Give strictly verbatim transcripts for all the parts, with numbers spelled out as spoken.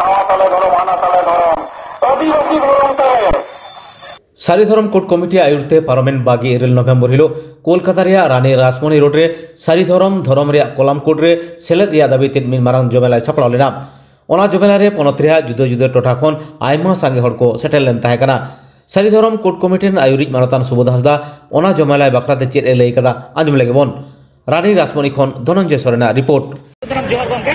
ᱱᱟᱣᱟ ᱛᱟᱞᱮ ᱫᱷᱚᱨᱚᱢ, ᱦᱟᱱᱟ ᱛᱟᱞᱮ ᱫᱷᱚᱨᱚᱢ, ᱟᱹᱫᱤᱵᱟᱹᱥᱤ ᱫᱷᱚᱨᱚᱢ ᱛᱟᱞᱮ᱾ ᱥᱟᱹᱨᱤ ᱫᱷᱚᱨᱚᱢ ᱠᱳᱰ ᱠᱚᱢᱤᱴᱤ ᱟᱭᱩᱨ ᱛᱮ ᱯᱟᱨᱚᱢᱮᱱ ᱵᱟᱜᱮ ᱤᱨᱟᱹᱞ ᱱᱚᱵᱷᱮᱢᱵᱚᱨ ᱦᱤᱞᱳᱜ ᱠᱳᱞᱠᱟᱛᱟ ᱨᱮᱭᱟᱜ ᱨᱟᱱᱤ ᱨᱟᱥᱢᱚᱱᱤ ᱨᱳᱰ ᱨᱮ ᱥᱟᱹᱨᱤ ᱫᱷᱚᱨᱚᱢ ᱫᱷᱚᱨᱚᱢ ᱨᱮᱭᱟᱜ ᱠᱚᱞᱟᱢ ᱠᱳᱰ ᱨᱮ ᱥᱮᱞᱮᱫ ᱨᱮᱭᱟᱜ ᱫᱟᱹᱵᱤ ᱛᱮ ᱢᱤᱫ ᱢᱟᱨᱟᱝ ᱡᱚᱢᱮᱞᱟᱭ ᱥᱟᱯᱲᱟᱣ ᱞᱮᱱᱟ᱾ ᱚᱱᱟ ᱡᱚᱢᱮᱞᱟ ᱨᱮ ᱯᱚᱱᱚᱛ ᱨᱮᱭᱟᱜ ᱡᱩᱫᱟᱹ ᱡᱩᱫᱟᱹ ᱴᱚᱴᱷᱟ ᱠᱷᱚᱱ ᱟᱭᱢᱟ ᱥᱟᱸᱜᱮ ᱦᱚᱲ ᱠᱚ ᱥᱮᱴᱮᱨ ᱞᱮᱱ ᱛᱟᱦᱮᱸ ᱠᱟᱱᱟ᱾ ᱥᱟᱹᱨᱤ ᱫᱷᱚᱨᱚᱢ ᱠᱳᱰ ᱠᱚᱢᱤᱴᱤ ᱨᱮᱱ ᱟᱭᱩᱨᱤᱡ ᱢᱟᱱᱚᱛᱟᱱ ᱥᱩᱵᱳᱫᱷ ᱦᱟᱸᱥᱫᱟ ᱚᱱᱟ ᱡᱚᱢᱮᱞᱟᱭ ᱵᱟᱠᱷᱨᱟ ᱛᱮ ᱪᱮᱫ ᱮ ᱞᱟᱹᱭ ᱠᱟᱫᱟ, ᱟᱸᱡᱚᱢ ᱞᱮᱜᱮ ᱵᱚᱱ᱾ ᱨᱟᱱᱤ ᱨᱟᱥᱢᱚᱱᱤ ᱠᱷᱚᱱ ᱫᱷᱚᱱᱚᱱᱡᱚᱭ ᱥᱚᱨᱮᱱᱟᱜ ᱨᱤᱯᱳᱨᱴ᱾ ᱡᱚᱦᱟᱨ ᱜᱚᱢᱠᱮ᱾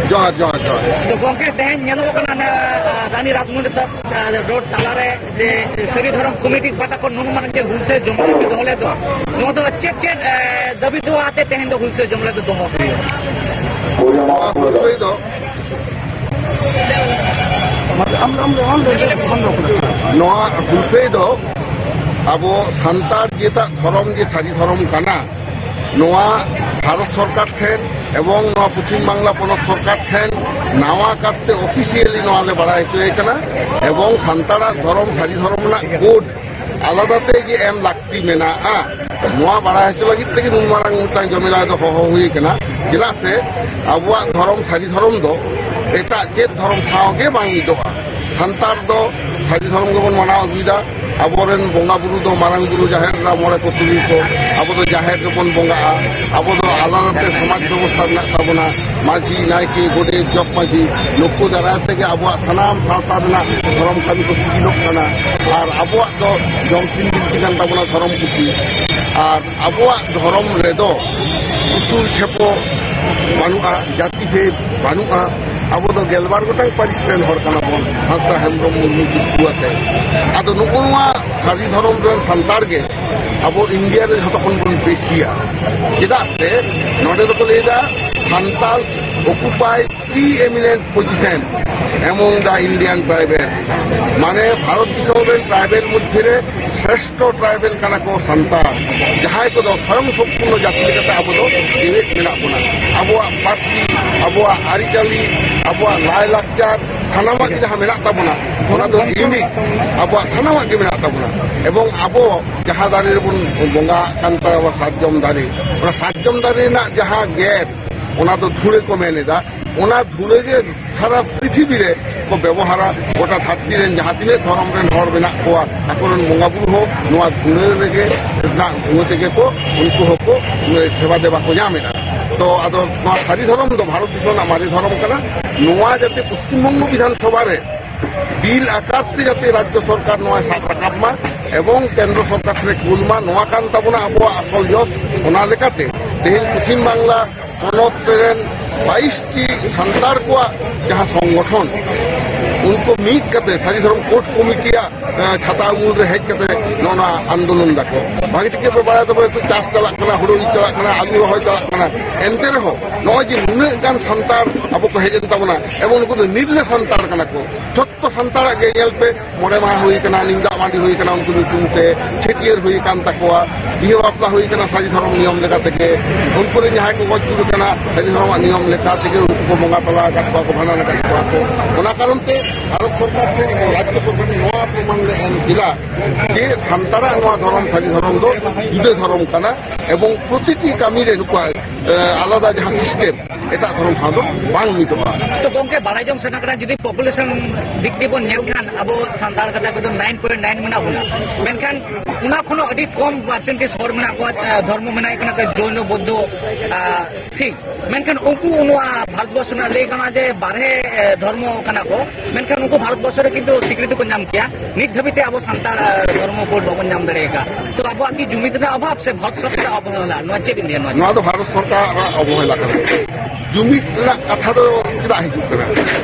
ᱡᱚᱦᱟᱨ, ᱡᱚᱦᱟᱨ, ᱡᱚᱦᱟᱨ᱾ ᱛᱚ ᱜᱚᱢᱠᱮ, ᱛᱮᱦᱮᱧ ᱧᱮᱞᱚᱜ ᱠᱟᱱᱟ ᱚᱱᱟ, ᱟ, ᱨᱟᱱᱤ ᱨᱟᱥᱢᱚᱱᱤ ᱫᱚ, ᱟ, ᱨᱳᱰ ᱛᱟᱞᱟᱨᱮ ᱡᱮ ᱥᱟᱹᱨᱤ ᱫᱷᱚᱨᱚᱢ ᱠᱚᱢᱤᱴᱤ ᱯᱟᱦᱴᱟ ᱠᱷᱚᱱ ᱱᱩᱱ ᱢᱟᱨᱟᱝ ᱡᱮ ᱦᱩᱞᱥᱟᱹᱭ ᱡᱚᱢᱮᱞᱟᱭ ᱯᱮ ᱫᱚᱦᱚ ᱞᱮᱫ ᱫᱚ, ᱱᱚᱣᱟ ᱫᱚ ᱪᱮᱫ ᱪᱮᱫ, ᱮ, ᱫᱟᱹᱵᱤ ᱫᱚ ᱟᱛᱮ ᱛᱮᱦᱮᱧ ᱫᱚ ᱦᱩᱞᱥᱟᱹᱭ ᱡᱚᱢᱮᱞᱟᱭ ᱫᱚ ᱫᱚᱦᱚ ᱦᱩᱭᱩᱜᱼᱟ? ᱱᱚᱣᱟ ᱦᱩᱞᱥᱟᱹᱭ ᱫᱚ ᱱᱚᱣᱟ ᱦᱩᱞᱥᱟᱹᱭ ᱫᱚ ᱟᱵᱚ ᱥᱟᱱᱛᱟᱲ ᱡᱮᱴᱟᱜ ᱫᱷᱚᱨᱚᱢ ᱜᱮ ᱥᱟᱹᱨᱤ ᱫᱷᱚᱨᱚᱢ ᱠᱟᱱᱟ, ᱱᱚᱣᱟ ᱵᱷᱟᱨᱚᱛ ᱥᱚᱨᱠᱟᱨ ᱴᱷᱮᱱ ᱮᱵᱚᱝ ᱱᱚᱣᱟ ᱯᱚᱪᱷᱤᱢ ᱵᱟᱝᱞᱟ ᱯᱚᱱᱚᱛ ᱥᱚᱨᱠᱟᱨ ᱴᱷᱮᱱ ᱱᱟᱣᱟ ᱠᱟᱨᱛᱮ ᱚᱯᱷᱤᱥᱤᱭᱟᱞᱤ ᱱᱚᱣᱟ ᱞᱮ ᱵᱟᱲᱟᱭ ᱦᱚᱪᱚᱭᱮ ᱠᱟᱱᱟ᱾ ᱮᱵᱚᱝ ᱥᱟᱱᱛᱟᱲᱟᱜ ᱫᱷᱚᱨᱚᱢ, ᱥᱟᱹᱨᱤ ᱫᱷᱚᱨᱚᱢ ᱨᱮᱱᱟᱜ ᱠᱳᱰ ᱟᱞᱟᱫᱟ ᱛᱮ ᱜᱮ ᱮᱢ ᱞᱟᱹᱠᱛᱤ ᱢᱮᱱᱟᱜᱼᱟ᱾ ᱱᱚᱣᱟ ᱵᱟᱲᱟᱭ ᱦᱚᱪᱚ ᱞᱟᱹᱜᱤᱫ ᱛᱮᱜᱮ ᱱᱩᱱ ᱢᱟᱨᱟᱝ ᱢᱤᱫᱴᱟᱝ ᱡᱚᱢᱮᱞᱟᱭ ᱫᱚ ᱦᱚᱦᱚ ᱦᱩᱭ ᱠᱟᱱᱟ᱾ ᱪᱮᱫᱟᱜ ᱥᱮ ᱟᱵᱚᱣᱟᱜ ᱫᱷᱚᱨᱚᱢ, ᱥᱟᱹᱨᱤ ᱫᱷᱚᱨᱚᱢ ᱫᱚ ᱮᱴᱟᱜ ᱪᱮᱫ ᱫᱷᱚᱨᱚᱢ ᱥᱟᱶ ᱜᱮ ᱵᱟᱝ ᱢᱤᱫᱚᱜᱼᱟ᱾ ᱥᱟᱱᱛᱟᱲ ᱫᱚ ᱥᱟᱹᱨᱤ ᱫᱷᱚᱨᱚᱢ ᱜᱮᱵᱚᱱ ᱢᱟᱱᱟᱣ ᱟᱹᱜᱩᱭᱮᱫᱟ᱾ ᱟᱵᱚᱨᱮᱱ ᱵᱚᱸᱜᱟ ᱵᱩᱨᱩ ᱫᱚ ᱢᱟᱨᱟᱝ ᱵᱩᱨᱩ, ᱡᱟᱦᱮᱨ ᱮᱨᱟ, ᱢᱚᱬᱮ ᱠᱚ ᱛᱩᱨᱩᱭ ᱠᱚ, ᱟᱵᱚ ᱫᱚ ᱡᱟᱦᱮᱨ ᱨᱮᱵᱚᱱ ᱵᱚᱸᱜᱟᱜᱼᱟ᱾ ᱟᱵᱚ ᱫᱚ ᱟᱞᱟᱫᱟ ᱛᱮ ᱥᱚᱢᱟᱡᱽ ᱵᱮᱵᱚᱥᱛᱷᱟ ᱢᱮᱱᱟᱜ ᱛᱟᱵᱚᱱᱟ, ᱢᱟᱹᱡᱷᱤ, ᱱᱟᱭᱠᱮ, ᱜᱚᱰᱮᱛ, ᱡᱚᱜᱽ ᱢᱟᱹᱡᱷᱤ, ᱱᱩᱠᱩ ᱫᱟᱨᱟᱭ ᱛᱮᱜᱮ ᱟᱵᱚᱣᱟᱜ ᱥᱟᱱᱟᱢ ᱥᱟᱶᱛᱟ ᱨᱮᱱᱟᱜ ᱫᱷᱚᱨᱚᱢ ᱠᱟᱹᱢᱤ ᱠᱚ ᱥᱤᱜᱤᱞᱚᱜ ᱠᱟᱱᱟ᱾ ᱟᱨ ᱟᱵᱚᱣᱟᱜ ᱫᱚ ᱡᱚᱢᱥᱤᱢ ᱵᱤᱱᱛᱤ ᱠᱟᱱ ᱛᱟᱵᱚᱱᱟ ᱫᱷᱚᱨᱚᱢ ᱯᱩᱛᱷᱤ᱾ ᱟᱨ ᱟᱵᱚᱣᱟᱜ ᱫᱷᱚᱨᱚᱢ ᱨᱮᱫᱚ ᱩᱥᱩᱞ ᱪᱷᱮᱯᱚ ᱵᱟᱹᱱᱩᱜᱼᱟ, ᱡᱟᱹᱛᱤ ᱵᱷᱮᱫ ᱵᱟᱹᱱᱩᱜᱼᱟ᱾ ᱟᱵᱚ ᱫᱚ ᱜᱮᱞᱵᱟᱨ ᱜᱚᱴᱟᱝ ᱯᱟᱹᱨᱤᱥ ᱨᱮᱱ ᱦᱚᱲ ᱠᱟᱱᱟ ᱵᱚᱱ, ᱦᱟᱸᱥᱫᱟ, ᱦᱮᱢᱵᱨᱚᱢ, ᱢᱩᱨᱢᱩ, ᱠᱤᱥᱠᱩ ᱟᱛᱮ᱾ ᱟᱫᱚ ᱱᱩᱜᱼᱩ ᱱᱚᱣᱟ ᱥᱟᱹᱨᱤ ᱫᱷᱚᱨᱚᱢ ᱨᱮᱱ ᱥᱟᱱᱛᱟᱲ ᱜᱮ ᱟᱵᱚ ᱤᱱᱰᱤᱭᱟ ᱨᱮ ᱡᱷᱚᱛᱚ ᱠᱷᱚᱱ ᱵᱚᱱ ᱵᱮᱥᱤᱭᱟ᱾ ᱪᱮᱫᱟᱜ ᱥᱮ ᱱᱚᱰᱮ ᱫᱚᱠᱚ ᱞᱟᱹᱭᱫᱟ ᱥᱟᱱᱛᱟᱲ ᱚᱠᱩᱯᱟᱭ preeminent position among the Indian tribal, ᱢᱟᱱᱮ ᱵᱷᱟᱨᱚᱛ ᱫᱤᱥᱚᱢ ᱨᱮᱱ ᱴᱨᱟᱭᱵᱮᱞ ᱢᱚᱫᱽᱫᱷᱮ ᱨᱮ ᱥᱨᱮᱥᱴᱷᱚ ᱴᱨᱟᱭᱵᱮᱞ ᱠᱟᱱᱟ ᱠᱚ ᱥᱟᱱᱛᱟᱲ, ᱡᱟᱦᱟᱸᱭ ᱠᱚᱫᱚ ᱥᱚᱭᱚᱝ ᱥᱚᱢᱯᱩᱨᱱᱚ ᱡᱟᱹᱛᱤ ᱞᱮᱠᱟᱛᱮ ᱟᱵᱚ ᱫᱚ ᱡᱮᱣᱮᱫ ᱢᱮᱱᱟᱜ ᱵᱚᱱᱟ᱾ ᱟᱵᱚᱣᱟᱜ ᱯᱟᱹᱨᱥᱤ, ᱟᱵᱚᱣᱟᱜ ᱟᱹᱨᱤᱪᱟᱹᱞᱤ, ᱟᱵᱚᱣᱟᱜ ᱞᱟᱭᱞᱟᱠᱪᱟᱨ, ᱥᱟᱱᱟᱢᱟᱜ ᱜᱮ ᱡᱟᱦᱟᱸ ᱢᱮᱱᱟᱜ ᱛᱟᱵᱚᱱᱟ, ᱚᱱᱟ ᱫᱚ ᱤᱭᱩᱱᱤᱠ, ᱟᱵᱚᱣᱟᱜ ᱥᱟᱱᱟᱢᱟᱜ ᱜᱮ ᱢᱮᱱᱟᱜ ᱛᱟᱵᱚᱱᱟ᱾ ᱮᱵᱚᱝ ᱟᱵᱚ ᱡᱟᱦᱟᱸ ᱫᱟᱨᱮ ᱨᱮᱵᱚᱱ ᱵᱚᱸᱜᱟᱜ ᱠᱟᱱ ᱛᱟᱵᱚᱱᱟ, ᱥᱟᱨᱡᱚᱢ ᱫᱟᱨᱮ, ᱚᱱᱟ ᱥᱟᱨᱡᱚᱢ ᱫᱟᱨᱮ ᱨᱮᱱᱟᱜ ᱡᱟᱦᱟᱸ ᱜᱮᱫ, ᱚᱱᱟ ᱫᱚ ᱫᱷᱩᱲᱟᱹ ᱠᱚ ᱢᱮᱱ ᱮᱫᱟ᱾ ᱚᱱᱟ ᱫᱷᱩᱲᱟᱹ ᱜᱮ ᱥᱟᱨᱟ ᱯᱨᱤᱛᱷᱤᱵᱤ ᱨᱮ ᱠᱚ ᱵᱮᱵᱚᱦᱟᱨᱟ᱾ ᱜᱚᱴᱟ ᱫᱷᱟᱹᱨᱛᱤ ᱨᱮᱱ ᱡᱟᱦᱟᱸ ᱛᱤᱱᱟᱹᱜ ᱫᱷᱚᱨᱚᱢ ᱨᱮᱱ ᱦᱚᱲ ᱢᱮᱱᱟᱜ ᱠᱚᱣᱟ, ᱟᱠᱚᱨᱮᱱ ᱵᱚᱸᱜᱟ ᱵᱩᱨᱩ ᱦᱚᱸ ᱱᱚᱣᱟ ᱫᱷᱩᱲᱟᱹ ᱨᱮᱜᱮ, ᱨᱮᱱᱟᱜ ᱫᱷᱩᱣᱟᱹ ᱛᱮᱜᱮ ᱠᱚ, ᱩᱱᱠᱩ ᱦᱚᱸᱠᱚ ᱥᱮᱵᱟ ᱫᱮᱵᱟ ᱠᱚ ᱧᱟᱢ ᱮᱫᱟ᱾ ᱛᱚ ᱟᱫᱚ ᱱᱚᱣᱟ ᱥᱟᱹᱨᱤ ᱫᱷᱚᱨᱚᱢ ᱫᱚ ᱵᱷᱟᱨᱚᱛ ᱫᱤᱥᱚᱢ ᱨᱮᱱᱟᱜ ᱢᱟᱨᱮ ᱫᱷᱚᱨᱚᱢ ᱠᱟᱱᱟ᱾ ᱱᱚᱣᱟ ᱡᱟᱛᱮ ᱯᱚᱥᱪᱤᱢ ᱵᱚᱝᱜᱚ ᱵᱤᱫᱷᱟᱱ ᱥᱚᱵᱷᱟ ᱨᱮ ᱵᱤᱞ ᱟᱠᱟᱨ ᱛᱮ ᱡᱟᱛᱮ ᱨᱟᱡᱽᱡᱚ ᱥᱚᱨᱠᱟᱨ ᱱᱚᱣᱟ ᱥᱟᱵ ᱨᱟᱠᱟᱵ ᱢᱟ ᱮᱵᱚᱝ ᱠᱮᱱᱫᱨᱚ ᱥᱚᱨᱠᱟᱨ ᱴᱷᱮᱱ ᱠᱩᱞ ᱢᱟ, ᱱᱚᱣᱟ ᱠᱟᱱ ᱛᱟᱵᱚᱱᱟ ᱟᱵᱚᱣᱟᱜ ᱟᱥᱚᱞ ᱡᱚᱥ᱾ ᱚᱱᱟ ᱞᱮᱠᱟᱛᱮ ᱛᱮᱦᱮᱧ ᱯᱚᱪᱷᱤᱢ ᱵᱟᱝᱞᱟ ᱯᱚᱱᱚᱛ ᱨᱮᱱ ᱵᱟᱭᱤᱥ ᱴᱤ ᱥᱟᱱᱛᱟᱲ ᱠᱚᱣᱟᱜ ᱡᱟᱦᱟᱸ ᱥᱚᱝᱜᱚᱴᱷᱚᱱ, ᱩᱱᱠᱩ ᱢᱤᱫ ᱠᱟᱛᱮ ᱥᱟᱹᱨᱤ ᱫᱷᱚᱨᱚᱢ ᱠᱳᱰ ᱠᱚᱢᱤᱴᱤᱭᱟᱜ, ᱮ, ᱪᱷᱟᱛᱟ ᱩᱢᱩᱞ ᱨᱮ ᱦᱮᱡ ᱠᱟᱛᱮ ᱱᱚᱜᱼᱚ ᱱᱚᱣᱟ ᱟᱱᱫᱳᱞᱚᱱ ᱫᱟᱠᱚ᱾ ᱵᱷᱟᱜᱮ ᱴᱷᱤᱠ ᱜᱮᱯᱮ ᱵᱟᱲᱟᱭ ᱛᱟᱵᱚ, ᱱᱤᱛᱚᱜ ᱪᱟᱥ ᱪᱟᱞᱟᱜ ᱠᱟᱱᱟ, ᱦᱩᱲᱩ ᱤᱨ ᱪᱟᱞᱟᱜ ᱠᱟᱱᱟ, ᱟᱹᱞᱩ ᱨᱚᱦᱚᱭ ᱪᱟᱞᱟᱜ ᱠᱟᱱᱟ, ᱮᱱᱛᱮ ᱨᱮᱦᱚᱸ ᱱᱚᱜᱼᱚᱭ ᱡᱮ ᱱᱩᱱᱟᱹᱜ ᱜᱟᱱ ᱥᱟᱱᱛᱟᱲ ᱟᱵᱚ ᱠᱚ ᱦᱮᱡ ᱮᱱ ᱛᱟᱵᱚᱱᱟ ᱮᱵᱚᱝ ᱱᱩᱠᱩ ᱫᱚ ᱱᱤᱨᱞᱟᱹ ᱥᱟᱱᱛᱟᱲ ᱠᱟᱱᱟ ᱠᱚ, ᱡᱷᱚᱛᱚ ᱥᱟᱱᱛᱟᱲᱟᱜ ᱜᱮ ᱧᱮᱞ ᱯᱮ, ᱢᱚᱬᱮ ᱢᱟᱦᱟ ᱦᱩᱭ ᱠᱟᱱᱟ, ᱱᱤᱢ ᱫᱟᱜ ᱢᱟᱹᱰᱤ ᱦᱩᱭ ᱠᱟᱱᱟ, ᱩᱱᱠᱩ ᱧᱩᱛᱩᱢ ᱛᱮ ᱪᱷᱟᱹᱴᱭᱟᱹᱨ ᱦᱩᱭ ᱠᱟᱱ ᱛᱟᱠᱚᱣᱟ, ᱵᱤᱦᱟᱹ ᱵᱟᱯᱞᱟ ᱦᱩᱭ ᱠᱟᱱᱟ ᱥᱟᱹᱨᱤ ᱫᱷᱚᱨᱚᱢ ᱱᱤᱭᱚᱢ ᱞᱮᱠᱟ ᱛᱮᱜᱮ, ᱩᱱᱠᱩ ᱨᱮᱱ ᱡᱟᱦᱟᱸᱭ ᱠᱚ ᱜᱚᱡ ᱜᱩᱨ ᱠᱟᱱᱟ ᱥᱟᱹᱨᱤ ᱫᱷᱚᱨᱚᱢᱟᱜ ᱱᱤᱭᱚᱢ ᱞᱮᱠᱟ ᱛᱮᱜᱮ ᱩᱱᱠᱩ ᱠᱚ ᱵᱚᱸᱜᱟ ᱛᱟᱞᱟ ᱟᱠᱟᱫ ᱠᱚᱣᱟ ᱠᱚ, ᱵᱷᱟᱸᱰᱟᱱ ᱟᱠᱟᱫ ᱠᱚᱣᱟ ᱠᱚ᱾ ᱚᱱᱟ ᱠᱟᱨᱚᱱ ᱛᱮ ᱵᱷᱟᱨᱚᱛ ᱥᱚᱨᱠᱟᱨ ᱴᱷᱮᱱ ᱮᱵᱚᱝ ᱨᱟᱡᱽᱡᱚ ᱥᱚᱨᱠᱟᱨ ᱴᱷᱮᱱ ᱱᱚᱣᱟ ᱯᱨᱚᱢᱟᱱ ᱞᱮ ᱮᱢ ᱠᱮᱫᱟ ᱡᱮ ᱥᱟᱱᱛᱟᱲᱟᱜ ᱱᱚᱣᱟ ᱫᱷᱚᱨᱚᱢ ᱥᱟᱹᱨᱤ ᱫᱷᱚᱨᱚᱢ ᱫᱚ ᱡᱩᱫᱟᱹ ᱫᱷᱚᱨᱚᱢ ᱠᱟᱱᱟ ᱮᱵᱚᱝ ᱯᱨᱚᱛᱤᱴᱤ ᱠᱟᱹᱢᱤ ᱨᱮ ᱱᱩᱠᱩᱣᱟᱜ, ᱮ, ᱟᱞᱟᱫᱟ ᱡᱟᱦᱟᱸ ᱥᱤᱥᱴᱮᱢ, ᱮᱴᱟᱜ ᱫᱷᱚᱨᱚᱢ ᱥᱟᱶ ᱫᱚ ᱵᱟᱝ ᱢᱤᱫᱚᱜᱼᱟ᱾ ᱛᱚ ᱜᱚᱝᱠᱮ, ᱵᱟᱲᱟᱭ ᱡᱚᱝ ᱥᱟᱱᱟ ᱠᱟᱱᱟ, ᱡᱩᱫᱤ ᱯᱚᱯᱩᱞᱮᱥᱚᱱ ᱫᱤᱠ ᱫᱤᱭᱮ ᱵᱚᱱ ᱧᱮᱞ ᱠᱷᱟᱱ, ᱟᱵᱚ ᱥᱟᱱᱛᱟᱲ ᱠᱟᱛᱷᱟ ᱠᱚᱫᱚ ᱱᱟᱭᱤᱱ ᱯᱚᱭᱮᱱᱴ ᱱᱟᱭᱤᱱ ᱢᱮᱱᱟᱜ ᱵᱚᱱᱟ, ᱢᱮᱱᱠᱷᱟᱱ ᱚᱱᱟ ᱠᱷᱚᱱ ᱦᱚᱸ ᱟᱹᱰᱤ ᱠᱚᱢ ᱯᱟᱨᱥᱮᱱᱴᱮᱡᱽ ᱦᱚᱲ ᱢᱮᱱᱟᱜ ᱠᱚᱣᱟ, ᱟ, ᱫᱷᱚᱨᱢᱚ ᱢᱮᱱᱟᱜ ᱠᱟᱱᱟ ᱠᱚ ᱡᱳᱭᱱᱚ, ᱵᱳᱫᱽᱫᱷᱚ, ᱟ, ᱥᱤᱠᱷ᱾ ᱢᱮᱱᱠᱷᱟᱱ ᱩᱱᱠᱩ ᱱᱚᱣᱟ ᱵᱷᱟᱨᱚᱛᱵᱚᱨᱥᱚ ᱨᱮᱱᱟᱜ ᱞᱟᱹᱭ ᱜᱟᱱᱚᱜᱼᱟ ᱡᱮ ᱵᱟᱨᱦᱮ, ᱮ, ᱫᱷᱚᱨᱢᱚ ᱠᱟᱱᱟ ᱠᱚ, ᱢᱮᱱᱠᱷᱟᱱ ᱩᱱᱠᱩ ᱵᱷᱟᱨᱚᱛᱵᱚᱨᱥᱚ ᱨᱮ ᱠᱤᱱᱛᱩ ᱥᱤᱠᱨᱤᱛᱤ ᱠᱚ ᱧᱟᱢ ᱠᱮᱭᱟ᱾ ᱱᱤᱛ ᱫᱷᱟᱹᱵᱤᱡ ᱛᱮ ᱟᱵᱚ ᱥᱟᱱᱛᱟᱲ, ᱮ, ᱫᱷᱚᱨᱢᱚ ᱠᱳᱰ ᱵᱟᱵᱚᱱ ᱧᱟᱢ ᱫᱟᱲᱮ ᱟᱠᱟᱫ᱾ ᱛᱚ ᱟᱵᱚᱣᱟᱜ ᱠᱤ ᱡᱩᱢᱤᱫ ᱨᱮᱱᱟᱜ ᱚᱵᱷᱟᱵᱽ ᱥᱮ ᱵᱷᱟᱨᱚᱛ ᱥᱚᱨᱠᱟᱨᱟᱜ ᱚᱵᱚᱦᱮᱞᱟ, ᱱᱚᱣᱟ ᱪᱮᱫ ᱵᱤᱱ ᱞᱟᱹᱭᱟ ᱱᱚᱣᱟ? ᱱᱚᱣᱟ ᱫᱚ ᱵᱷᱟᱨᱚᱛ ᱥᱚᱨᱠᱟᱨᱟᱜ ᱚᱵᱚᱦᱮᱞᱟ ᱠᱟᱱᱟ᱾ ᱡᱩᱢᱤᱫ ᱨᱮᱱᱟᱜ ᱠᱟᱛᱷᱟ ᱫᱚ ᱪᱮᱫᱟᱜ ᱦᱤᱡᱩᱜ ᱠᱟᱱᱟ?